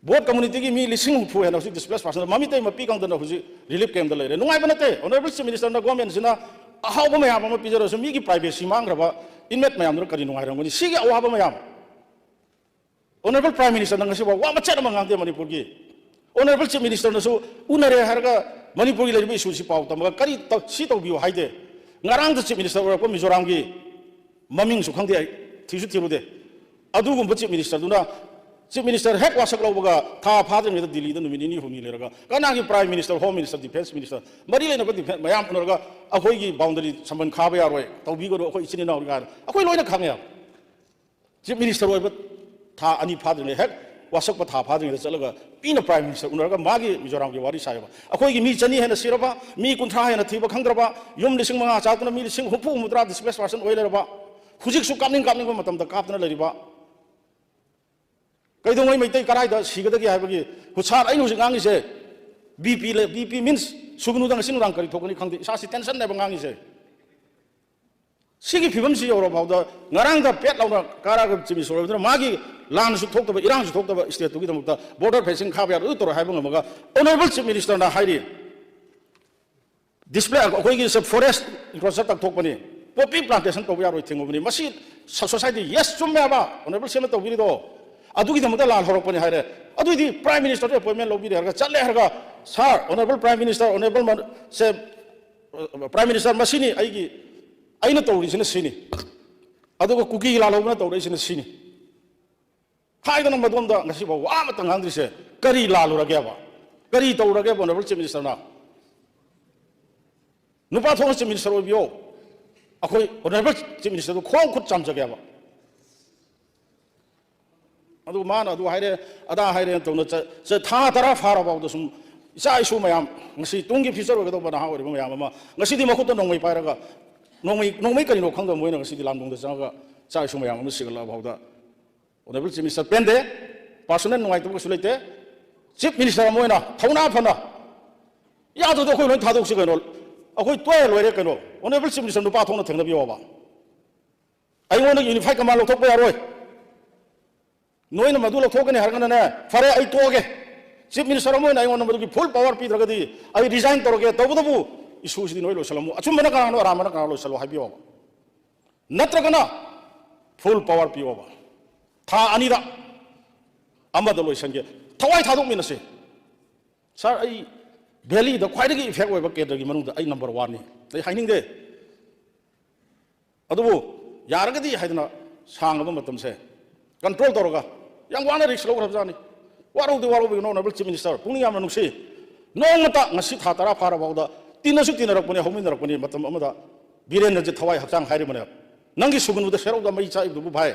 Board communityꯒꯤ ꯃꯤ ꯂꯤꯁꯤꯡ ꯍꯨꯝꯐꯨ ꯍꯦꯟꯅ ꯍꯧꯖꯤꯛ displaced person ꯃꯃꯤꯇꯩ ꯃꯄꯤ ꯀꯪꯗꯅ ꯍꯧꯖꯤꯛ relief campꯇ ꯂꯩꯔꯦ꯫ ꯅꯨꯡꯉꯥꯏꯕ ꯅꯠꯇꯦ꯫ Honourable Chief Ministerꯅ, governmentꯁꯤꯅ ꯑꯍꯥꯎꯕ ꯃꯌꯥꯝ ꯑꯃ ꯄꯤꯖꯔꯁꯨ ꯃꯤꯒꯤ privacy ꯃꯥꯡꯈ꯭ꯔꯕ inmate ꯃꯌꯥꯝꯗꯨꯅ ꯀꯔꯤ ꯅꯨꯡꯉꯥꯏꯔꯝꯒꯅꯤ? ꯁꯤꯒꯤ ꯑꯋꯥꯕ ꯃꯌꯥꯝ꯫ Honourable Prime Ministerꯅ ꯉꯁꯤꯐꯥꯎ ꯋꯥ ꯃꯆꯦꯠ ꯑꯃ ꯉꯥꯡꯗꯦ ꯃꯅꯤꯄꯨꯔꯒꯤ꯫ Honourable Chief Ministerꯅꯁꯨ ꯎꯅꯔꯦ ꯍꯥꯏꯔꯒ ꯃꯅꯤꯄꯨꯔꯒꯤ ꯂꯩꯔꯤꯕ issueꯁꯤ ꯄꯥꯎ ꯇꯝꯃꯒ ꯀꯔꯤ ꯇꯧ-, ꯁꯤ ꯇꯧꯕꯤꯌꯨ ꯍꯥꯏꯗꯦ꯫ ꯉꯔꯥꯡꯗ Chief Minister ꯑꯣꯏꯔꯛꯄ ꯃꯤꯖꯣꯔꯥꯝꯒꯤ ꯃꯃꯤꯡꯁꯨ ꯈꯪꯗꯦ, ꯑꯩ ꯊꯤꯁꯨ ꯊꯤꯔꯨꯗꯦ꯫ ꯑꯗꯨꯒꯨꯝꯕ chief ministerꯗꯨꯅ, chief minister ꯍꯦꯛ ꯋꯥꯁꯛ ꯂꯧꯕꯒ ꯊꯥ ꯐꯥꯗ꯭ꯔꯤꯉꯩꯗ ꯗꯤꯜꯂꯤꯗ ꯅꯨꯃꯤꯠ ꯅꯤꯅꯤ ꯍꯨꯝꯅꯤ ꯂꯩꯔꯒ, ꯀꯅꯥꯒꯤ prime minister, home minister, defence minister, ꯃꯔꯤ ꯂꯩꯅꯕ defence ꯃꯌꯥꯝ ꯎꯅꯔꯒ, "ꯑꯩꯈꯣꯏꯒꯤ boundary ꯁꯝꯕꯟ ꯈꯥꯕ ꯌꯥꯔꯣꯏ, ꯇꯧꯕꯤꯒꯅꯨ, ꯑꯩꯈꯣꯏ ꯏꯆꯤꯟ ꯏꯅꯥꯎꯅꯤ" ꯀꯥꯏꯅ ꯑꯩꯈꯣꯏ ꯂꯣꯏꯅ ꯈꯪꯉꯦ꯫ Chief minister ꯑꯣꯏꯕ ꯊꯥ ꯑꯅꯤ ꯐꯥꯗ꯭ꯔꯤꯉꯩ ꯍꯦꯛ ꯋꯥꯁꯛꯄ ꯊꯥ ꯐꯥꯗ꯭ꯔꯤꯉꯩꯗ ꯆꯠꯂꯒ ꯃꯤꯅ prime minister ꯎꯅꯔꯒ ꯃꯥꯒꯤ ꯃꯤꯖꯣꯔꯥꯝꯒꯤ ꯋꯥꯔꯤ ꯁꯥꯏꯌꯦꯕ꯫ ꯑꯩꯈꯣꯏꯒꯤ ꯃꯤ ꯆꯅꯤ ꯍꯦꯟꯅ ꯁꯤꯔꯕ, ꯃꯤ ꯀꯨꯟꯊ꯭ꯔꯥ ꯍꯦꯟꯅ ꯊꯤꯕ ꯈꯪꯗ꯭ꯔꯕ, ꯌꯨꯝ ꯂꯤꯁꯤꯡ ꯃꯉꯥ ꯆꯥꯛꯇꯅ ꯃꯤ ꯂꯤꯁꯤꯡ ꯍꯨꯝꯐꯨ ꯍꯨꯝꯐꯨꯇꯔꯥ displaced person ꯑꯣꯏ ꯂꯩꯔꯕ, ꯍꯧꯖꯤꯛꯁꯨ ꯀꯥꯞꯅꯤꯡ ꯀꯥꯞꯅꯤꯡꯕ ꯃꯇꯝꯗ ꯀꯥꯞꯇꯅ ꯂꯩꯔꯤꯕ, ꯀꯩꯗꯧꯉꯩ ꯃꯩꯇꯩ ꯀꯔꯥꯏꯗ ꯁꯤꯒꯗꯒꯦ ꯍꯥꯏꯕꯒꯤ ꯍꯨꯠꯁꯥꯠ ꯑꯩꯅ ꯍꯧꯖꯤꯛ ꯉꯥꯡꯉꯤꯁꯦ꯫ BP ꯂꯩ, BP means ꯁꯨꯒꯅꯨꯗ ꯉꯁꯤ ꯅꯨꯡꯗꯥꯡ ꯀꯔꯤ ꯊꯣꯛꯀꯅꯤ ꯈꯪꯗꯦ, ꯏꯁꯥꯁꯤ tensionꯅꯦꯕ ꯉꯥꯡꯉꯤꯁꯦ꯫ ꯁꯤꯒꯤ ꯐꯤꯕꯝꯁꯤ ꯌꯧꯔ ꯐꯥꯎꯗ ꯉꯔꯥꯡꯗ ꯄꯦꯠ ꯂꯥꯎꯅ ꯀꯥꯔꯒ chief minister ꯑꯣꯏꯕꯗꯨꯅ ꯃꯥꯒꯤ ꯂꯥꯟꯁꯨ ꯊꯣꯛꯇꯕ, ꯏꯔꯥꯡꯁꯨ ꯊꯣꯛꯇꯕ stateꯇꯨꯒꯤꯗꯃꯛꯇ border fencing ꯈꯥꯕ ꯌꯥꯔꯣꯏ, ꯑꯗꯨ ꯇꯧꯔꯣꯏ ꯍꯥꯏꯕ ꯉꯝꯃꯒ honourable chief ministerꯅ ꯍꯥꯏꯔꯤ, display ꯑꯩꯈꯣꯏꯒꯤ forest encroachment ꯇꯧꯊꯣꯛꯄꯅꯤ, poppy plantation ꯇꯧꯕ ꯌꯥꯔꯣꯏ ꯊꯤꯡꯉꯨꯕꯅꯤ꯫ ꯃꯁꯤ society, yes, ꯆꯨꯝꯃꯦ ꯍꯥꯏꯕ honourable CMꯅ ꯇꯧꯕꯤꯔꯤꯗꯣ, ꯑꯗꯨꯒꯤꯗꯃꯛꯇ ꯂꯥꯜ ꯍꯧꯔꯛꯄꯅꯤ ꯍꯥꯏꯔꯦ꯫ ꯑꯗꯨꯏꯗꯤ prime ministerꯗ appointment ꯂꯧꯕꯤꯔꯦ ꯍꯥꯏꯔꯒ ꯆꯠꯂꯦ ꯍꯥꯏꯔꯒ, sir, honourable prime minister, honourable ꯁꯦ, prime minister, ꯃꯁꯤꯅꯤ ꯑꯩꯒꯤ, ꯑꯩꯅ ꯇꯧꯔꯤꯁꯤꯅ ꯁꯤꯅꯤ, ꯑꯗꯨꯒ ꯀꯨꯀꯤ ꯂꯥꯜꯍꯧꯕꯅ ꯇꯧꯔꯛꯏꯁꯤꯅ ꯁꯤꯅꯤ ꯍꯥꯏꯗꯅ ꯃꯗꯣꯝꯗ ꯉꯁꯤꯐꯥꯎ ꯋꯥ ꯑꯃꯇ ꯉꯥꯡꯗ꯭ꯔꯤꯁꯦ ꯀꯔꯤ ꯂꯥꯜꯂꯨꯔꯒꯦꯕ? ꯀꯔꯤ ꯇꯧꯔꯒꯦꯕ honourable chief ministerꯅ? ꯅꯨꯄꯥ ꯊꯣꯛꯅ chief minister ꯑꯣꯏꯕꯤꯌꯣ꯫ ꯑꯩꯈꯣꯏ honourable chief ministerꯗꯨ ꯈꯣꯡ ꯈꯨꯠ ꯆꯥꯝꯖꯒꯦꯕ꯫ ꯑꯗꯨ ꯃꯥꯅ ꯑꯗꯨ ꯍꯥꯏꯔꯦ, ꯑꯗꯥ ꯍꯥꯏꯔꯦꯅ ꯇꯧꯅ ꯆ-, ꯆ-, ꯊꯥ ꯇꯔꯥ ꯐꯥꯔꯐꯥꯎꯗ ꯁꯨꯝ ꯏꯆꯥ ꯏꯁꯨ ꯃꯌꯥꯝ, ꯉꯁꯤ ꯇꯨꯡꯒꯤ future ꯑꯣꯏꯒꯗꯧꯕ ꯅꯍꯥ ꯑꯣꯏꯔꯤꯕ ꯃꯌꯥꯝ ꯑꯃ ꯉꯁꯤꯗꯤ ꯃꯈꯨꯠꯇ ꯅꯣꯡꯃꯩ ꯄꯥꯏꯔꯒ, ꯅꯣꯡꯃꯩ, ꯅꯣꯡꯃꯩ ꯀꯔꯤꯅꯣ ꯈꯪꯗꯕ ꯃꯣꯏꯅ ꯉꯁꯤꯗꯤ ꯂꯥꯟꯕꯨꯡꯗ ꯆꯪꯉꯒ ꯏꯆꯥ ꯏꯁꯨ ꯃꯌꯥꯝ ꯑꯃ ꯁꯤꯒꯠꯂꯛꯑ ꯐꯥꯎꯗ honourable chief minister ꯄꯦꯟꯗꯦ꯫ Personal ꯅꯨꯡꯉꯥꯏꯇꯕ ꯀꯩꯁꯨ ꯂꯩꯇꯦ꯫ Chief minister ꯑꯃ ꯑꯣꯏꯅ ꯊꯧꯅꯥ ꯐꯅ, ꯌꯥꯗ꯭ꯔꯗꯤ ꯑꯩꯈꯣꯏ ꯂꯣꯏ ꯊꯥꯗꯣꯛꯁꯤ ꯀꯩꯅꯣ, ꯑꯩꯈꯣꯏ ꯇꯣꯛꯑꯦ ꯂꯣꯏꯔꯦ ꯀꯩꯅꯣ꯫ Honourable chief minister ꯅꯨꯄꯥ ꯊꯣꯛꯅ ꯊꯦꯡꯅꯕꯤꯌꯣꯕ꯫ ꯑꯩꯉꯣꯟꯗ unified command ꯂꯧꯊꯣꯛꯄ ꯌꯥꯔꯣꯏ꯫ ꯅꯣꯏꯅ ꯃꯗꯨ ꯂꯧꯊꯣꯛꯀꯅꯤ ꯍꯥꯏꯔꯒꯅꯅꯦ, ꯐꯔꯦ, ꯑꯩ ꯇꯣꯛꯑꯒꯦ꯫ Chief minister ꯑꯃ ꯑꯣꯏꯅ ꯑꯩꯉꯣꯟꯗ ꯃꯗꯨꯒꯤ full power ꯄꯤꯗ꯭ꯔꯒꯗꯤ ꯑꯩ resign ꯇꯧꯔꯒꯦ꯫ ꯇꯧꯕꯇꯕꯨ issueꯁꯤꯗꯤ ꯅꯣꯏ ꯂꯣꯏꯁꯤꯜꯂꯝꯃꯨ, ꯑꯆꯨꯝꯕꯅ ꯀꯅꯥꯅꯣ, ꯑꯔꯥꯟꯕꯅ ꯀꯅꯥꯅꯣ ꯂꯣꯏꯁꯤꯜꯂꯣ ꯍꯥꯏꯕꯤꯌꯣꯕ꯫ ꯅꯠꯇ꯭ꯔꯒꯅ full power ꯄꯤꯌꯣꯕ꯫ ꯊꯥ ꯑꯅꯤꯗ ꯑꯃꯗ ꯂꯣꯏꯁꯤꯟꯒꯦ꯫ ꯊꯋꯥꯏ ꯊꯥꯗꯣꯛꯃꯤꯟꯅꯁꯦ꯫ Sir, ꯑꯩ valleyꯗ ꯈ꯭ꯋꯥꯏꯗꯒꯤ effect ꯑꯣꯏꯕ cadreꯒꯤ ꯃꯅꯨꯡꯗ ꯑꯩ number oneꯅꯤ꯫ ꯑꯩ ꯍꯥꯏꯅꯤꯡꯗꯦ꯫ ꯑꯗꯨꯕꯨ ꯌꯥꯔꯒꯗꯤ ꯍꯥꯏꯗꯅ ꯁꯥꯡꯉꯕ ꯃꯇꯝꯁꯦ ꯀꯟꯇ꯭ꯔꯣꯜ ꯇꯧꯔꯒ ꯌꯥꯝ ꯋꯥꯅ ꯔꯤꯛꯁ ꯂꯧꯈ꯭ꯔꯕꯖꯥꯠꯅꯤ꯫ ꯋꯥꯔꯧꯗꯤ ꯋꯥꯔꯧꯕꯤꯒꯅꯨ, ꯑꯣꯅꯔꯦꯕꯜ ꯆꯤꯐ ꯃꯤꯅꯤꯁꯇꯔ, ꯄꯨꯛꯅꯤꯡ ꯌꯥꯝꯅ ꯅꯨꯡꯁꯤ꯫ ꯅꯣꯡꯃꯇ ꯉꯁꯤ ꯊꯥ ꯇꯔꯥ ꯐꯥꯔ ꯐꯥꯎꯗ ꯇꯤꯟꯅꯁꯨ ꯇꯤꯟꯅꯔꯛꯄꯅꯤ, ꯍꯧꯃꯤꯟꯅꯔꯛꯄꯅꯤ, ꯃꯇꯝ ꯑꯃꯗ ꯕꯤꯔꯦꯟ ꯔꯟꯖꯤꯠ ꯊꯋꯥꯏ ꯍꯛꯆꯥꯡ ꯍꯥꯏꯔꯤꯕꯅꯦ꯫ ꯅꯪꯒꯤ ꯁꯨꯒꯅꯨꯗ ꯁꯦꯔꯧꯗ ꯃꯩ ꯆꯥꯛꯏꯕꯗꯨꯕꯨ ꯚꯥꯏ,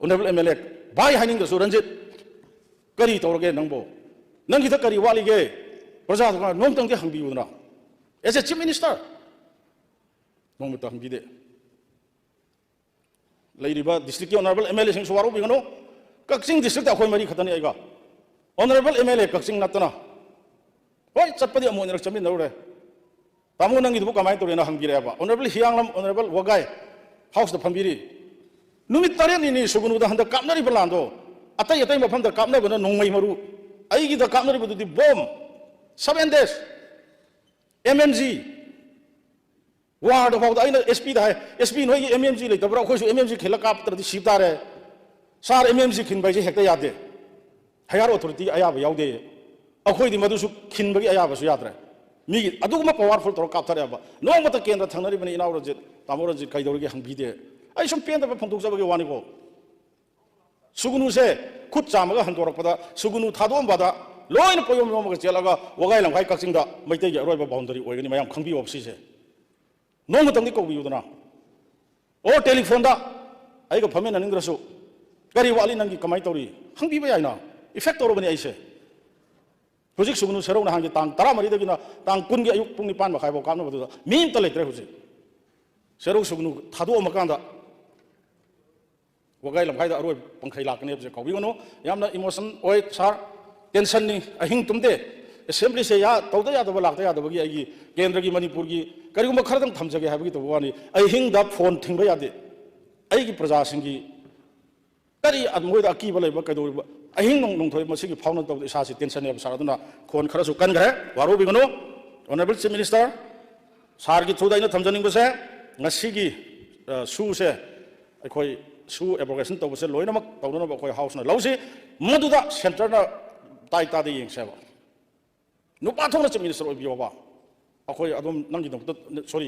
ꯑꯣꯅꯔꯦꯕꯜ ꯑꯦꯝ ꯑꯦꯜ ꯑꯦ, ꯚꯥꯏ ꯍꯥꯏꯅꯤꯡꯗ꯭ꯔꯁꯨ ꯔꯟꯖꯤꯠ, ꯀꯔꯤ ꯇꯧꯔꯒꯦ ꯅꯪꯕꯨ? ꯅꯪꯒꯤꯗ ꯀꯔꯤ ꯋꯥꯠꯂꯤꯒꯦ? ꯄ꯭ꯔꯖꯥꯗꯨ ꯅꯣꯡꯇꯪꯗꯤ ꯍꯪꯕꯤꯌꯨꯗꯅ꯫ ꯑꯦꯁ ꯑꯦ ꯆꯤꯐ ꯃꯤꯅꯤꯁꯇꯔ, ꯅꯣꯡꯃꯇ ꯍꯪꯕꯤꯗꯦ꯫ ꯂꯩꯔꯤꯕ ꯗꯤꯁꯇ꯭ꯔꯤꯛꯀꯤ ꯑꯣꯅꯔꯦꯕꯜ ꯑꯦꯝ ꯑꯦꯜ ꯑꯦꯁꯤꯡꯁꯨ ꯋꯥꯔꯧꯕꯤꯒꯅꯨ꯫ ꯀꯛꯆꯤꯡ ꯗꯤꯁꯇ꯭ꯔꯤꯛꯇ ꯑꯩꯈꯣꯏ ꯃꯔꯤ ꯈꯛꯇꯅꯤ ꯑꯩꯒ꯫ ꯑꯣꯅꯔꯦꯕꯜ ꯑꯦꯝ ꯑꯦꯜ ꯑꯦ ꯀꯛꯆꯤꯡ ꯅꯠꯇꯅ꯫ ꯍꯣꯏ, ꯆꯠꯄꯗꯤ ꯑꯃꯨꯛ ꯑꯅꯤꯔꯛ ꯆꯠꯃꯤꯟꯅꯔꯨꯔꯦ꯫ "ꯇꯥꯃꯣ, ꯅꯪꯒꯤꯗꯨꯕꯨ ꯀꯃꯥꯏꯅ ꯇꯧꯔꯤꯅꯣ?" ꯍꯪꯕꯤꯔꯛꯑꯦꯕ꯫ ꯑꯣꯅꯔꯦꯕꯜ ꯍꯤꯌꯥꯡꯂꯝ, ꯑꯣꯅꯔꯦꯕꯜ ꯋꯥꯒꯥꯏ ꯍꯥꯎꯁꯇ ꯐꯝꯕꯤꯔꯤ꯫ ꯅꯨꯃꯤꯠ ꯇꯔꯦꯠꯅꯤꯅꯤ ꯁꯨꯒꯅꯨꯗ ꯍꯟꯗꯛ ꯀꯥꯞꯅꯔꯤꯕ ꯂꯥꯟꯗꯣ꯫ ꯑꯇꯩ ꯑꯇꯩ ꯃꯐꯝꯗ ꯀꯥꯞꯅꯕꯅ ꯅꯣꯡꯃꯩ ꯃꯔꯨ, ꯑꯩꯒꯤꯗ ꯀꯥꯞꯅꯔꯤꯕꯗꯨꯗꯤ bomb, seven days, M M G. ꯋꯥꯔꯗ ꯐꯥꯎꯗ ꯑꯩꯅ ꯑꯦꯁ ꯄꯤꯗ ꯍꯥꯏ, "ꯑꯦꯁ ꯄꯤ, ꯅꯣꯏꯒꯤ ꯑꯦꯝ ꯑꯦꯝ ꯖꯤ ꯂꯩꯇꯕ꯭ꯔꯥ? ꯑꯩꯈꯣꯏꯁꯨ ꯑꯦꯝ ꯑꯦꯝ ꯖꯤ ꯈꯤꯜꯂ ꯀꯥꯞꯇ꯭ꯔꯗꯤ ꯁꯤꯕ ꯇꯥꯔꯦ꯫" "ꯁꯥꯔ, ꯑꯦꯝ ꯑꯦꯝ ꯖꯤ ꯈꯤꯟꯕ ꯍꯥꯏꯁꯦ ꯍꯦꯛꯇ ꯌꯥꯗꯦ꯫ ꯍꯥꯌꯔ ꯑꯣꯊꯣꯔꯤꯇꯤ ꯑꯌꯥꯕ ꯌꯥꯎꯗꯦ꯫" ꯑꯩꯈꯣꯏꯗꯤ ꯃꯗꯨꯁꯨ ꯈꯤꯟꯕꯒꯤ ꯑꯌꯥꯕꯁꯨ ꯌꯥꯗ꯭ꯔꯦ꯫ ꯃꯤꯒꯤ ꯑꯗꯨꯒꯨꯝꯕ ꯄꯋꯥꯔꯐꯨꯜ ꯇꯧꯔꯒ ꯀꯥꯞꯊꯔꯛꯑꯦꯕ꯫ ꯅꯣꯡꯃꯇ ꯀꯦꯟꯗ꯭ꯔ ꯊꯪꯅꯔꯤꯕꯅꯤ, "ꯏꯅꯥꯎ ꯔꯟꯖꯤꯠ, ꯇꯥꯃꯣ ꯔꯟꯖꯤꯠ ꯀꯩꯗꯧꯔꯤꯒꯦ?" ꯍꯪꯕꯤꯗꯦ꯫ ꯑꯩ ꯁꯨꯝ ꯄꯦꯟꯗꯕ ꯐꯣꯡꯗꯣꯛꯆꯕꯒꯤ ꯋꯥꯅꯤꯀꯣ꯫ ꯁꯨꯒꯅꯨꯁꯦ ꯈꯨꯠ ꯆꯥꯝꯃꯒ ꯍꯟꯗꯣꯔꯛꯄꯗ, ꯁꯨꯒꯅꯨ ꯊꯥꯗꯣꯛꯑꯝꯕꯗ ꯂꯣꯏꯅ ꯄꯣꯌꯣꯝ ꯌꯣꯝꯃꯒ ꯆꯦꯜꯂꯒ ꯋꯥꯒꯥꯏ ꯂꯝꯈꯥꯏ ꯀꯛꯆꯤꯡꯗ ꯃꯩꯇꯩꯒꯤ ꯑꯔꯣꯏꯕ ꯕꯥꯎꯟꯗꯔꯤ ꯑꯣꯏꯒꯅꯤ꯫ ꯃꯌꯥꯝ ꯈꯪꯕꯤꯌꯣꯕ ꯁꯤꯁꯦ꯫ ꯅꯣꯡꯃꯇꯪꯗꯤ ꯀꯧꯕꯤꯌꯨꯗꯅ꯫ ꯑꯣꯔ ꯇꯦꯂꯤꯐꯣꯟꯗ ꯑꯩꯒ ꯐꯝꯃꯤꯟꯅꯅꯤꯡꯗ꯭ꯔꯁꯨ, "ꯀꯔꯤ ꯋꯥꯠꯂꯤ ꯅꯪꯒꯤ, ꯀꯃꯥꯏꯅ ꯇꯧꯔꯤ?" ꯍꯪꯕꯤꯕ ꯌꯥꯏꯅ꯫ ꯏꯐꯦꯛ ꯇꯧꯔꯕꯅꯤ ꯑꯩꯁꯦ꯫ ꯍꯧꯖꯤꯛ ꯁꯨꯒꯅꯨ ꯁꯦꯔꯧ ꯅꯍꯥꯟꯒꯤ ꯇꯥꯡ ꯇꯔꯥꯃꯔꯤꯗꯒꯤꯅ ꯇꯥꯡ ꯀꯨꯟꯒꯤ ꯑꯌꯨꯛ ꯄꯨꯡ ꯅꯤꯄꯥꯟ ꯃꯈꯥꯏꯐꯥꯎ ꯀꯥꯞꯅꯕꯗꯨꯗ ꯃꯤ ꯑꯝꯇ ꯂꯩꯇ꯭ꯔꯦ ꯍꯧꯖꯤꯛ꯫ ꯁꯦꯔꯧ ꯁꯨꯒꯅꯨ ꯊꯥꯗꯣꯛꯑꯝꯃꯀꯥꯟꯗ ꯋꯥꯒꯥꯏ ꯂꯝꯈꯥꯏꯗ ꯑꯔꯣꯏꯕ ꯄꯪꯈꯩ ꯂꯥꯛꯀꯅꯤ ꯍꯥꯏꯕꯁꯦ ꯀꯥꯎꯕꯤꯒꯅꯨ꯫ ꯌꯥꯝꯅ ꯏꯃꯣꯁꯟ ꯑꯣꯏ ꯁꯥꯔ, ꯇꯦꯟꯁꯟꯅꯤ, ꯑꯍꯤꯡ ꯇꯨꯝꯗꯦ꯫ ꯑꯦꯁꯦꯝꯕ꯭ꯂꯤꯁꯦ ꯌꯥ-, ꯇꯧꯗ ꯌꯥꯗꯕ, ꯂꯥꯛꯇ ꯌꯥꯗꯕꯒꯤ ꯑꯩꯒꯤ ꯀꯦꯟꯗ꯭ꯔꯒꯤ ꯃꯅꯤꯄꯨꯔꯒꯤ ꯀꯔꯤꯒꯨꯝꯕ ꯈꯔꯗꯪ ꯊꯝꯖꯒꯦ ꯍꯥꯏꯕꯒꯤ ꯇꯧꯕ ꯋꯥꯅꯤ꯫ ꯑꯍꯤꯡꯗ ꯐꯣꯟ ꯊꯤꯡꯕ ꯌꯥꯗꯦ꯫ ꯑꯩꯒꯤ ꯄ꯭ꯔꯖꯥꯁꯤꯡꯒꯤ ꯀꯔꯤ ꯃꯣꯏꯗ ꯑꯀꯤꯕ ꯂꯩꯕ, ꯀꯩꯗꯧꯔꯤꯕ? ꯑꯍꯤꯡ ꯅꯣꯡ-, ꯅꯣꯡꯊꯣꯏ ꯃꯁꯤꯒꯤ ꯐꯥꯎꯅ ꯇꯧꯕꯗ ꯏꯁꯥꯁꯤ ꯇꯦꯟꯁꯟꯅꯦꯕ ꯁꯥꯔ꯫ ꯑꯗꯨꯅ ꯈꯣꯟ ꯈꯔꯁꯨ ꯀꯟꯈ꯭ꯔꯦ, ꯋꯥꯔꯧꯕꯤꯒꯅꯨ꯫ ꯑꯣꯅꯔꯦꯕꯜ ꯆꯤꯐ ꯃꯤꯅꯤꯁꯇꯔ, ꯁꯥꯔꯒꯤ ꯊ꯭ꯔꯨꯗ ꯑꯩꯅ ꯊꯝꯖꯅꯤꯡꯕꯁꯦ, ꯉꯁꯤꯒꯤ, ꯑ, ꯁꯨꯁꯦ, ꯑꯩꯈꯣꯏ ꯁꯨ ꯑꯦꯕ꯭ꯔꯣꯒꯦꯁꯟ ꯇꯧꯕꯁꯦ ꯂꯣꯏꯅꯃꯛ ꯇꯧꯅꯅꯕ ꯑꯩꯈꯣꯏ ꯍꯥꯎꯁꯅ ꯂꯧꯁꯤ꯫ ꯃꯗꯨꯗ ꯁꯦꯟꯇꯔꯅ ꯇꯥꯏ ꯇꯥꯗ ꯌꯦꯡꯁꯦꯕ꯫ ꯅꯨꯄꯥ ꯊꯣꯛꯅ ꯆꯤꯐ ꯃꯤꯅꯤꯁꯇꯔ ꯑꯣꯏꯕꯤꯌꯣꯕ꯫ ꯑꯩꯈꯣꯏ ꯑꯗꯨꯝ ꯅꯪꯒꯤꯗꯃꯛꯇ, ꯁꯣꯔꯤ,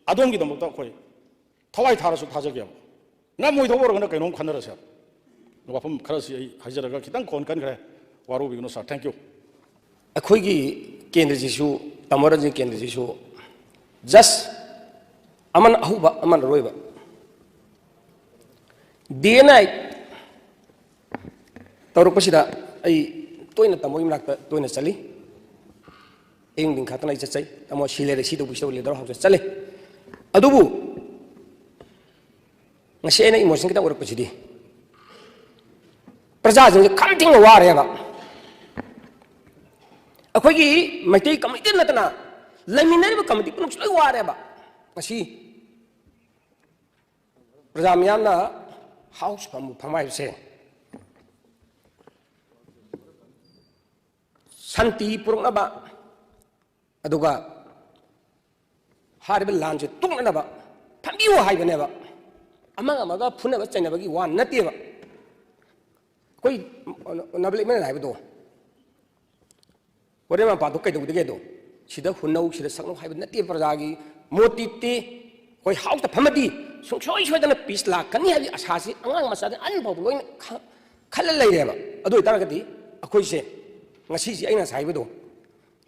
ꯑꯗꯣꯝꯒꯤꯗꯃꯛꯇ ꯑꯩꯈꯣꯏ ꯊꯋꯥꯏ ꯊꯥꯔꯁꯨ ꯊꯥꯖꯒꯦꯕ꯫ ꯉꯝꯃꯣꯏꯗꯧꯕ ꯑꯣꯏꯔꯒꯅ ꯀꯩꯅꯣꯝ ꯈꯟꯅꯔꯁꯦ꯫ ꯋꯥꯐꯝ ꯈꯔꯁꯤ ꯑꯩ ꯍꯥꯏꯖꯔꯒ ꯈꯤꯇꯪ ꯈꯣꯟ ꯀꯟꯈ꯭ꯔꯦ, ꯋꯥꯔꯧꯕꯤꯒꯅꯨ ꯁꯥꯔ꯫ Thank you꯫ ꯑꯩꯈꯣꯏꯒꯤ ꯀꯦꯟꯗ꯭ꯔꯁꯤꯁꯨ, ꯇꯥꯃꯣ ꯔꯟꯖꯟ ꯀꯦꯟꯗ꯭ꯔꯁꯤꯁꯨ, just ꯑꯃꯅ ꯑꯍꯧꯕ, ꯑꯃꯅ ꯑꯔꯣꯏꯕ꯫ Day and night ꯇꯧꯔꯛꯄꯁꯤꯗ ꯑꯩ ꯇꯣꯏꯅ ꯇꯥꯃꯣꯒꯤ ꯃꯅꯥꯛꯇ ꯇꯣꯏꯅ ꯆꯠꯂꯤ꯫ ꯑꯌꯨꯛ ꯅꯨꯡꯊꯤꯟ ꯈꯥꯛꯇꯅ ꯑꯩ ꯆꯠꯆꯩ꯫ "ꯇꯥꯃꯣ, ꯁꯤ ꯂꯩꯔꯦ, ꯁꯤ ꯇꯧꯕꯤꯁꯤ ꯇꯧꯕ, ꯂꯤꯗꯔ ꯍꯥꯎꯁꯇ ꯆꯠꯂꯤ"꯫ ꯑꯗꯨꯕꯨ ꯉꯁꯤ ꯑꯩꯅ emotion ꯈꯤꯇꯪ ꯎꯔꯛꯄꯁꯤꯗꯤ, ꯄ꯭ꯔꯖꯥꯁꯤꯡꯁꯦ ꯈꯝ ꯊꯦꯡꯅ ꯋꯥꯔꯦꯕ꯫ ꯑꯩꯈꯣꯏꯒꯤ ꯃꯩꯇꯩ ꯀꯝꯃ꯭ꯌꯨꯅꯤꯇꯤ ꯅꯠꯇꯅ ꯂꯩꯃꯤꯟꯅꯔꯤꯕ ꯀꯝꯃ꯭ꯌꯨꯅꯤꯇꯤ ꯄꯨꯝꯅꯃꯛꯁꯨ ꯂꯣꯏ ꯋꯥꯔꯦꯕ꯫ ꯉꯁꯤ ꯄ꯭ꯔꯖꯥ ꯃꯤꯌꯥꯝꯅ ꯍꯥꯎꯁ ꯐꯝ, ꯐꯝ ꯍꯥꯏꯕꯁꯦ ꯁꯥꯟꯇꯤ ꯄꯨꯔꯛꯅꯕ, ꯑꯗꯨꯒ ꯍꯥꯏꯔꯤꯕ ꯂꯥꯟꯁꯦ ꯇꯣꯛꯅꯅꯕ ꯐꯝꯕꯤꯌꯨ ꯍꯥꯏꯕꯅꯦꯕ꯫ ꯑꯃꯒ ꯑꯃꯒ ꯐꯨꯅꯕ ꯆꯩꯅꯕꯒꯤ ꯋꯥ ꯅꯠꯇꯦꯕ꯫ ꯑꯩꯈꯣꯏ ꯑꯣꯅꯔꯦꯕꯜ ꯑꯦꯝ ꯑꯦꯜ ꯑꯦꯅ ꯍꯥꯏꯕꯗꯣ, ꯍꯣꯔꯦꯟ ꯃꯄꯥꯗꯣ ꯀꯩꯗꯧꯗꯒꯦꯗꯣ, ꯁꯤꯗ ꯍꯨꯟꯅꯧ, ꯁꯤꯗ ꯁꯛꯅꯧ ꯍꯥꯏꯕ ꯅꯠꯇꯦ꯫ ꯄ꯭ꯔꯖꯥꯒꯤ ꯃꯣꯇꯤꯕꯇꯤ ꯑꯩꯈꯣꯏ ꯍꯥꯎꯁꯇ ꯐꯝꯃꯗꯤ ꯁꯨꯡꯁꯣꯏ ꯁꯣꯏꯗꯅ ꯄꯤꯁ ꯂꯥꯛꯀꯅꯤ ꯍꯥꯏꯕꯒꯤ ꯑꯁꯥꯁꯤ ꯑꯉꯥꯡ ꯃꯆꯥꯗꯒꯤ ꯑꯍꯟ ꯐꯥꯎꯕ ꯂꯣꯏꯅ ꯈ-, ꯈꯜꯂ ꯂꯩꯔꯦꯕ꯫ ꯑꯗꯨ ꯑꯣꯏꯇꯥꯔꯒꯗꯤ ꯑꯩꯈꯣꯏꯁꯦ ꯉꯁꯤꯁꯤ ꯑꯩꯅ ꯉꯁꯥꯏ ꯍꯥꯏꯕꯗꯣ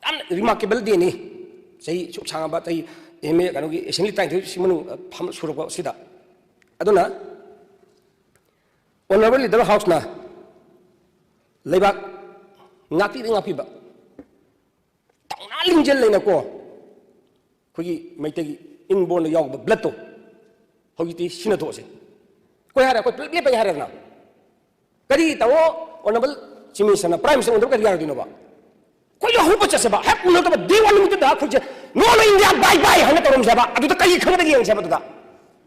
ꯌꯥꯝꯅ ꯔꯤꯃꯥꯔꯀꯦꯕꯜ ꯗꯦꯅꯤ꯫ ꯆꯍꯤ ꯁꯨꯛ ꯁꯥꯡꯉꯕ, ꯆꯍꯤ ꯑꯦꯝ ꯑꯦ, ꯀꯩꯅꯣꯒꯤ, ꯑꯦꯁꯦꯝꯕ꯭ꯂꯤ ꯇꯔꯥꯅꯤꯊꯣꯏ ꯁꯤ ꯃꯅꯨꯡ, ꯑ, ꯐꯝ-, ꯁꯨꯔꯛꯄ ꯑꯁꯤꯗ꯫ ꯑꯗꯨꯅ ꯑꯣꯅꯔꯦꯕꯜ ꯂꯤꯗꯔ ꯍꯥꯎꯁꯅ ꯂꯩꯕꯥꯛ ꯉꯥꯛꯄꯤꯕ, ꯉꯥꯛꯄꯤꯕ, ꯊꯧꯅꯥ ꯂꯤꯡꯖꯦꯜ ꯂꯩꯅꯀꯣ, ꯑꯩꯈꯣꯏꯒꯤ ꯃꯩꯇꯩꯒꯤ ꯏꯟꯕꯣꯔꯟꯗ ꯌꯥꯎꯕ ꯕ꯭ꯂꯠꯇꯣ ꯍꯧꯖꯤꯛꯇꯤ ꯁꯤꯖꯤꯟꯅꯊꯣꯛꯑꯁꯦ꯫ ꯑꯩꯈꯣꯏ ꯍꯥꯏꯔꯦ, ꯑꯩꯈꯣꯏ ꯄꯨꯂꯞ ꯂꯦꯞꯄꯒꯦ ꯍꯥꯏꯔꯦꯗꯅ꯫ ꯀꯔꯤ ꯇꯧꯑꯣ, ꯑꯣꯅꯔꯦꯕꯜ ꯆꯤꯐ ꯃꯤꯅꯤꯁꯇꯔꯅ, ꯄ꯭ꯔꯥꯏꯝ ꯃꯤꯅꯤꯁꯇꯔꯅ ꯎꯅꯗꯕ ꯀꯔꯤ ꯌꯥꯔꯣꯏꯗꯣꯏꯅꯣꯕ? ꯑꯩꯈꯣꯏꯁꯨ ꯍꯧꯕ ꯆꯠꯁꯦꯕ, ꯍꯦꯛ ꯎꯅꯗꯕ ꯗꯦ ꯋꯥꯟ ꯅꯨꯃꯤꯠꯇꯨꯗ ꯑꯩꯈꯣꯏꯁꯦ "No, no, India, bye, bye" ꯍꯥꯏꯅ ꯇꯧꯔꯝꯁꯦꯕ꯫ ꯑꯗꯨꯗ ꯀꯔꯤ ꯈꯪꯒꯗꯒꯦ ꯌꯦꯡꯁꯦꯕ꯫ ꯑꯗꯨꯗ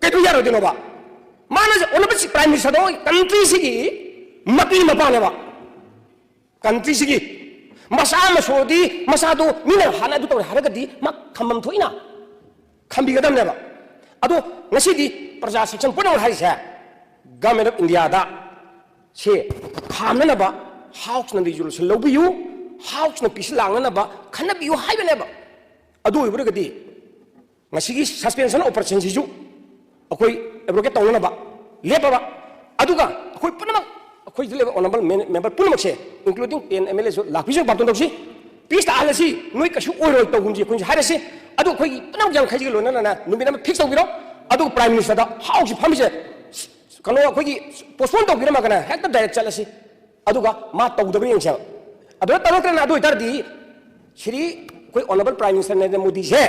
ꯀꯩꯗꯧ ꯌꯥꯔꯣꯏꯗꯣꯏꯅꯣꯕ? ꯃꯥꯅ ꯑꯣꯅꯔꯦꯕꯜ ꯄ꯭ꯔꯥꯏꯝ ꯃꯤꯅꯤꯁꯇꯔꯗꯣ ꯀꯟꯇ꯭ꯔꯤꯁꯤꯒꯤ ꯃꯄꯤ ꯃꯄꯥꯅꯦꯕ꯫ ꯀꯟꯇ꯭ꯔꯤꯁꯤꯒꯤ ꯃꯆꯥ ꯃꯁꯨꯗꯤ, ꯃꯆꯥꯗꯣ ꯃꯤꯅ ꯍꯥꯟꯅ ꯑꯗꯨ ꯇꯧꯔꯦ ꯍꯥꯏꯔꯒꯗꯤ ꯃꯥ ꯈꯝꯐꯝ ꯊꯣꯛꯏꯅ ꯈꯝꯕꯤꯒꯗꯕꯅꯦꯕ꯫ ꯑꯗꯣ ꯉꯁꯤꯗꯤ ꯄ꯭ꯔꯖꯥ ꯁꯦꯛꯁꯟ ꯄꯨꯝꯅꯃꯛ ꯍꯥꯏꯔꯤꯁꯦ, ꯒꯚꯔꯟꯃꯦꯟ ꯑꯣꯐ ꯏꯟꯗꯤꯌꯥꯗ ꯁꯦ ꯈꯥꯝꯅꯅꯕ ꯍꯥꯎꯁꯅ ꯔꯤꯖꯣꯂꯨꯁꯟ ꯂꯧꯕꯤꯌꯨ, ꯍꯥꯎꯁꯅ ꯄꯤꯁ ꯂꯥꯡꯅꯅꯕ ꯈꯟꯅꯕꯤꯌꯨ ꯍꯥꯏꯕꯅꯦꯕ꯫ ꯑꯗꯨ ꯑꯣꯏꯕ ꯑꯣꯏꯔꯒꯗꯤ ꯉꯁꯤꯒꯤ ꯁꯁꯄꯦꯟꯁꯟ ꯑꯣꯄꯔꯦꯁꯟꯁꯤꯁꯨ ꯑꯩꯈꯣꯏ ꯑꯦꯕ꯭ꯔꯣꯒꯦꯠ ꯇꯧꯅꯅꯕ ꯂꯦꯞꯄꯕ꯫ ꯑꯗꯨꯒ ꯑꯩꯈꯣꯏ ꯄꯨꯝꯅꯃꯛ, ꯑꯩꯈꯣꯏꯗ ꯂꯩꯕ honourable member ꯄꯨꯝꯅꯃꯛꯁꯦ, including ten M L Aꯁꯨ ꯂꯥꯛꯄꯤꯁꯨ ꯕꯥꯇꯣꯟ ꯇꯧꯁꯤ꯫ Peace ꯂꯥꯛꯍꯜꯂꯁꯤ, ꯅꯣꯏ ꯀꯩꯁꯨ ꯑꯣꯏꯔꯣꯏ ꯇꯧꯒꯨꯝꯁꯤ ꯑꯩꯈꯣꯏꯅꯁꯨ ꯍꯥꯏꯔꯁꯤ꯫ ꯑꯗꯨ ꯑꯩꯈꯣꯏꯒꯤ ꯄꯨꯝꯅꯃꯛ ꯌꯥꯡꯈꯩꯁꯤꯒ ꯂꯣꯏꯅꯅ ꯅꯨꯃꯤꯠ ꯑꯃ fix ꯇꯧꯕꯤꯔꯣ꯫ ꯑꯗꯨꯒ Prime Ministerꯗ ꯍꯥꯎꯁꯤ ꯐꯝꯃꯤꯁꯦ ꯀꯩꯅꯣ ꯑꯩꯈꯣꯏꯒꯤ postpone ꯇꯧꯕꯤꯔꯝꯃꯒꯅ ꯍꯦꯛꯇ direct ꯆꯠꯂꯁꯤ꯫ ꯑꯗꯨꯒ ꯃꯥ ꯇꯧꯗꯕ꯭ꯔꯥ ꯌꯦꯡꯁꯦꯕ꯫ ꯑꯗꯨꯗ ꯇꯧꯔꯛꯇ꯭ꯔꯦꯅ, ꯑꯗꯨ ꯑꯣꯏꯇꯥꯔꯗꯤ ꯁꯤꯔꯤ ꯑꯩꯈꯣꯏ honourable Prime Minister ꯅꯔꯦꯟꯗ꯭ꯔ ꯃꯣꯗꯤꯁꯦ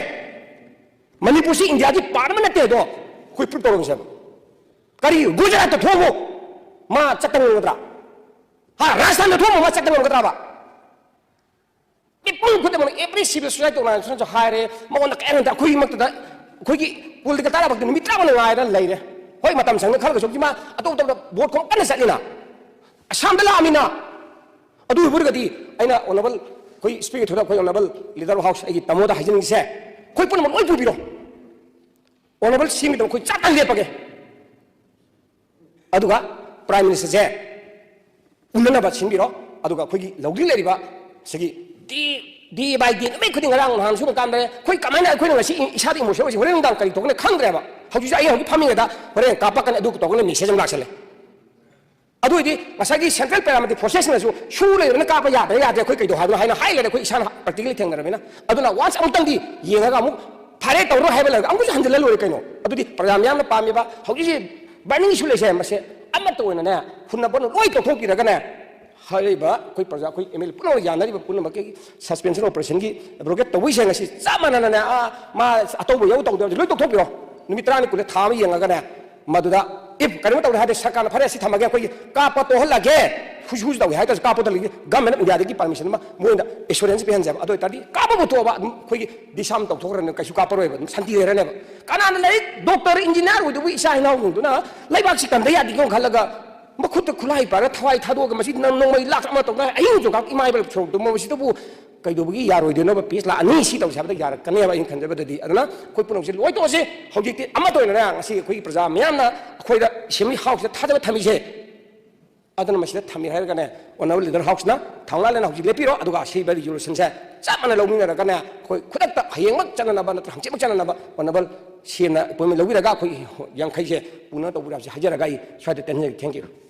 ꯃꯅꯤꯄꯨꯔꯁꯤ ꯏꯟꯗꯤꯌꯥꯒꯤ part ꯑꯃ ꯅꯠꯇꯦ ꯑꯗꯣ ꯑꯩꯈꯣꯏ prove ꯇꯧꯔꯝꯁꯦꯕ꯫ ꯀꯔꯤ ꯒꯨꯖꯔꯥꯠꯇ ꯊꯣꯛꯑꯣ, ꯃꯥ ꯆꯠꯇ ꯉꯝꯒꯗ꯭ꯔꯥ? ꯍꯥ, ꯔꯥꯖꯁꯊꯥꯟꯗ ꯊꯣꯛꯑꯣ, ꯃꯥ ꯆꯠꯇ ꯉꯝꯒꯗ꯭ꯔꯕ? ꯃꯤꯄꯨꯝ ꯈꯨꯗꯤꯡꯃꯛꯅ, every civil society organizationꯁꯨ ꯍꯥꯏꯔꯦ, ꯃꯉꯣꯟꯗ ꯀꯌꯥ ꯂꯩꯇꯦ꯫ ꯑꯩꯈꯣꯏꯒꯤꯃꯛꯇꯗ ꯑꯩꯈꯣꯏꯒꯤ political ꯇꯥꯔꯕꯛꯇ ꯅꯨꯃꯤꯠ ꯇꯔꯥꯃꯉꯥ ꯉꯥꯏꯔ ꯂꯩꯔꯦ꯫ ꯍꯣꯏ, ꯃꯇꯝ ꯁꯪꯅ ꯈꯜꯂꯒꯁꯨ ꯍꯧꯖꯤꯛ ꯃꯥ ꯑꯇꯣꯞ ꯑꯇꯣꯞꯄ vote ꯈꯣꯝ ꯀꯟꯅ ꯆꯠꯂꯤꯅ꯫ ꯑꯁꯥꯝꯗ ꯂꯥꯛꯑꯃꯤꯅ꯫ ꯑꯗꯨ ꯑꯣꯏꯕ ꯑꯣꯏꯔꯒꯗꯤ ꯑꯩꯅ honourable ꯑꯩꯈꯣꯏ Speaker ꯊꯣꯛꯂ ꯑꯩꯈꯣꯏ honourable Leader of House ꯑꯩꯒꯤ ꯇꯥꯃꯣꯗ ꯍꯥꯏꯖꯅꯤꯡꯉꯤꯁꯦ, ꯑꯩꯈꯣꯏ ꯄꯨꯝꯅꯃꯛ ꯂꯣꯏ ꯄꯨꯕꯤꯔꯣ꯫ Honourable ꯁꯤꯒꯤꯗꯃꯛ ꯑꯩꯈꯣꯏ ꯆꯥꯛꯇ ꯂꯦꯞꯄꯒꯦ꯫ ꯑꯗꯨꯒ Prime Ministerꯁꯦ ꯎꯅꯅꯕ ꯁꯤꯟꯕꯤꯔꯣ꯫ ꯑꯗꯨꯒ ꯑꯩꯈꯣꯏꯒꯤ ꯂꯧꯗ꯭ꯔꯤ ꯂꯩꯔꯤꯕ ꯁꯤꯒꯤ ꯗꯤ, day by day ꯅꯨꯃꯤꯠ ꯈꯨꯗꯤꯡ ꯉꯔꯥꯡ ꯅꯍꯥꯟ ꯁꯨꯝ ꯀꯥꯟꯗ ꯑꯩꯈꯣꯏ ꯀꯃꯥꯏꯅ ꯑꯩꯈꯣꯏꯅ ꯉꯁꯤ ꯏꯁꯥꯗ emotional ꯑꯣꯏꯁꯤ, ꯍꯣꯔꯦꯟ ꯅꯨꯡꯗꯥꯡ ꯀꯔꯤ ꯇꯧꯒꯅꯤ ꯈꯪꯗ꯭ꯔꯦꯕ꯫ ꯍꯧꯖꯤꯛꯁꯨ ꯑꯩ ꯍꯧꯖꯤꯛ ꯐꯝꯃꯤꯉꯩꯗ ꯍꯣꯔꯦꯟ ꯀꯥꯞꯄꯛꯀꯅꯤ ꯑꯗꯨ ꯇꯧꯒꯅꯤ message ꯑꯃ ꯂꯥꯛꯁꯜꯂꯦ꯫ ꯑꯗꯨ ꯑꯣꯏꯗꯤ ꯉꯁꯥꯏꯒꯤ central paramilitary forcesꯅꯁꯨ ꯁꯨ ꯂꯩꯔꯕꯅ ꯀꯥꯞꯄ ꯌꯥꯗ꯭ꯔꯦ, ꯌꯥꯗ꯭ꯔꯦ, ꯑꯩꯈꯣꯏ ꯀꯩꯗꯧ ꯍꯥꯏꯕꯅꯣ ꯍꯥꯏꯅ ꯍꯥꯏ ꯂꯩꯔꯦ, ꯑꯩꯈꯣꯏ ꯏꯁꯥꯅ practically ꯊꯦꯡꯅꯔꯕꯅꯤꯅ꯫ ꯑꯗꯨꯅ once ꯑꯃꯨꯛꯇꯪꯗꯤ ꯌꯦꯡꯉꯒ ꯑꯃꯨꯛ ꯐꯔꯦ ꯇꯧꯔꯣ ꯍꯥꯏꯕ ꯂꯩꯔꯒ ꯑꯃꯨꯛꯁꯨ ꯍꯟꯖꯤꯜꯂ ꯂꯣꯏꯔꯦ ꯀꯩꯅꯣ꯫ ꯑꯗꯨꯗꯤ ꯄ꯭ꯔꯖꯥ ꯃꯤꯌꯥꯝꯅ ꯄꯥꯝꯃꯤꯕ ꯍꯧꯖꯤꯛꯁꯤ burning issue ꯂꯩꯁꯦ ꯃꯁꯦ ꯑꯃꯠꯇ ꯑꯣꯏꯅꯅꯦ ꯐꯨꯟꯅ ꯐꯨꯟꯅ ꯂꯣꯏ ꯇꯧꯊꯣꯛꯄꯤꯔꯒꯅꯦ ꯍꯥꯏꯔꯤꯕ ꯑꯩꯈꯣꯏ ꯄ꯭ꯔꯖꯥ, ꯑꯩꯈꯣꯏ MLA ꯄꯨꯝꯅꯃꯛ ꯌꯥꯅꯔꯤꯕ ꯄꯨꯝꯅꯃꯛꯀꯤ suspension of operationꯒꯤ abrogate ꯇꯧꯕꯩꯁꯦ ꯉꯁꯤ ꯆꯞ ꯃꯥꯟꯅꯅꯅꯦ ꯑꯥ ꯃꯥ ꯑꯇꯧꯕ ꯌꯥꯎ ꯇꯧꯗꯕꯗꯤ ꯂꯣꯏ ꯇꯧꯊꯣꯛꯄꯤꯔꯣ꯫ ꯅꯨꯃꯤꯠ ꯇꯔꯥꯅꯤ ꯀꯨꯟꯅꯤ ꯊꯥ ꯑꯃ ꯌꯦꯡꯉꯒꯅꯦ ꯃꯗꯨꯗ if ꯀꯔꯤꯒꯨꯝꯕ ꯇꯧꯔꯦ ꯍꯥꯏꯔꯗꯤ ꯁꯔꯀꯥꯔꯅ ꯐꯔꯦ ꯁꯤ ꯊꯝꯃꯒꯦ ꯑꯩꯈꯣꯏꯒꯤ ꯀꯥꯞꯄ ꯇꯣꯛꯍꯜꯂꯒꯦ, ꯍꯨꯁ ꯍꯨꯁ ꯇꯧꯒꯦ ꯍꯥꯏꯇꯥꯔꯁꯨ ꯀꯥꯞꯄ ꯇꯣꯛꯍꯜꯂꯒꯦ, government of Indiaꯗꯒꯤ permission ꯑꯃ ꯃꯣꯏꯗ assurance ꯄꯤꯍꯟꯁꯦꯕ꯫ ꯑꯗꯨ ꯑꯣꯏꯇꯥꯔꯗꯤ ꯀꯥꯞꯄꯕꯨ ꯇꯣꯛꯑꯕ ꯑꯗꯨꯝ ꯑꯩꯈꯣꯏꯒꯤ disarm ꯇꯧꯊꯣꯛꯈ꯭ꯔꯅꯤ, ꯀꯩꯁꯨ ꯀꯥꯞꯄꯔꯣꯏꯕ, ꯑꯗꯨꯝ ꯁꯥꯟꯇꯤ ꯂꯩꯔꯅꯦꯕ꯫ ꯀꯅꯥꯅ ꯂꯥꯏꯔꯤꯛ doctor engineer ꯑꯣꯏꯗꯨꯕꯨ ꯏꯆꯥ ꯏꯅꯥꯎꯁꯤꯡꯗꯨꯅ ꯂꯩꯕꯥꯛꯁꯤ ꯀꯟꯗ ꯌꯥꯗꯦꯀꯣ ꯈꯜꯂꯒ ꯃꯈꯨꯠꯇ ꯈꯨꯠꯂꯥꯏ ꯄꯥꯏꯔꯒ ꯊꯋꯥꯏ ꯊꯥꯗꯣꯛꯑꯒ ꯃꯁꯤ ꯅꯪ ꯅꯣꯡꯃꯩ ꯂꯥꯛ ꯑꯃ ꯇꯧꯅ ꯑꯍꯤꯡ ꯆꯣꯡꯈꯥꯛ ꯏꯃꯥ ꯏꯕ ꯁꯣꯔꯣꯛꯇꯨ ꯃꯁꯤꯗꯕꯨ ꯀꯩꯗꯧꯕꯒꯤ ꯌꯥꯔꯣꯏꯗꯣꯏꯅꯣꯕ? Peace ꯂꯥꯛ ꯑꯅꯤ ꯁꯤ ꯇꯧꯁꯦ ꯍꯥꯏꯕꯗ ꯌꯥꯔꯛꯀꯅꯦꯕ ꯑꯩꯅ ꯈꯟꯖꯕꯗꯗꯤ꯫ ꯑꯗꯨꯅ ꯑꯩꯈꯣꯏ ꯄꯨꯝꯅꯃꯛꯁꯦ ꯂꯣꯏ ꯇꯣꯛꯑꯁꯤ꯫ ꯍꯧꯖꯤꯛꯇꯤ ꯑꯃꯠꯇ ꯑꯣꯏꯅꯅꯦ ꯉꯁꯤ ꯑꯩꯈꯣꯏꯒꯤ ꯄ꯭ꯔꯖꯥ ꯃꯤꯌꯥꯝꯅ ꯑꯩꯈꯣꯏꯗ Assembly Houseꯇ ꯊꯥꯖꯕ ꯊꯝꯃꯤꯁꯦ ꯑꯗꯨꯅ ꯃꯁꯤꯗ ꯊꯝꯃꯤ ꯍꯥꯏꯔꯒꯅꯦ, Honourable Leader House-ꯅ ꯊꯧꯅꯥ ꯂꯩꯅ ꯍꯧꯖꯤꯛ ꯂꯦꯞꯄꯤꯔꯣ, ꯑꯗꯨꯒ ꯑꯁꯤꯕ resolution-ꯁꯦ ꯆꯞ ꯃꯥꯟꯅ ꯂꯧꯃꯤꯟꯅꯔꯒꯅꯦ, ꯑꯩꯈꯣꯏ ꯈꯨꯗꯛꯇ ꯍꯌꯦꯡꯃꯛ ꯆꯠꯅꯅꯕ ꯅꯠꯇ꯭ꯔꯒ ꯍꯪꯆꯤꯠꯃꯛ ꯆꯠꯅꯅꯕ Honourable ꯁꯤ ꯑꯦꯝꯅ appointment ꯂꯧꯕꯤꯔꯒ ꯑꯩꯈꯣꯏ ꯌꯥꯡꯈꯩꯁꯦ ꯄꯨꯅꯕ ꯇꯧꯕꯤꯔꯛꯑꯁꯤ ꯍꯥꯏꯖꯔꯒ ꯑꯩ ꯁ꯭ꯋꯥꯏꯗ ꯇꯦꯟꯖꯒꯦ꯫ Thank you꯫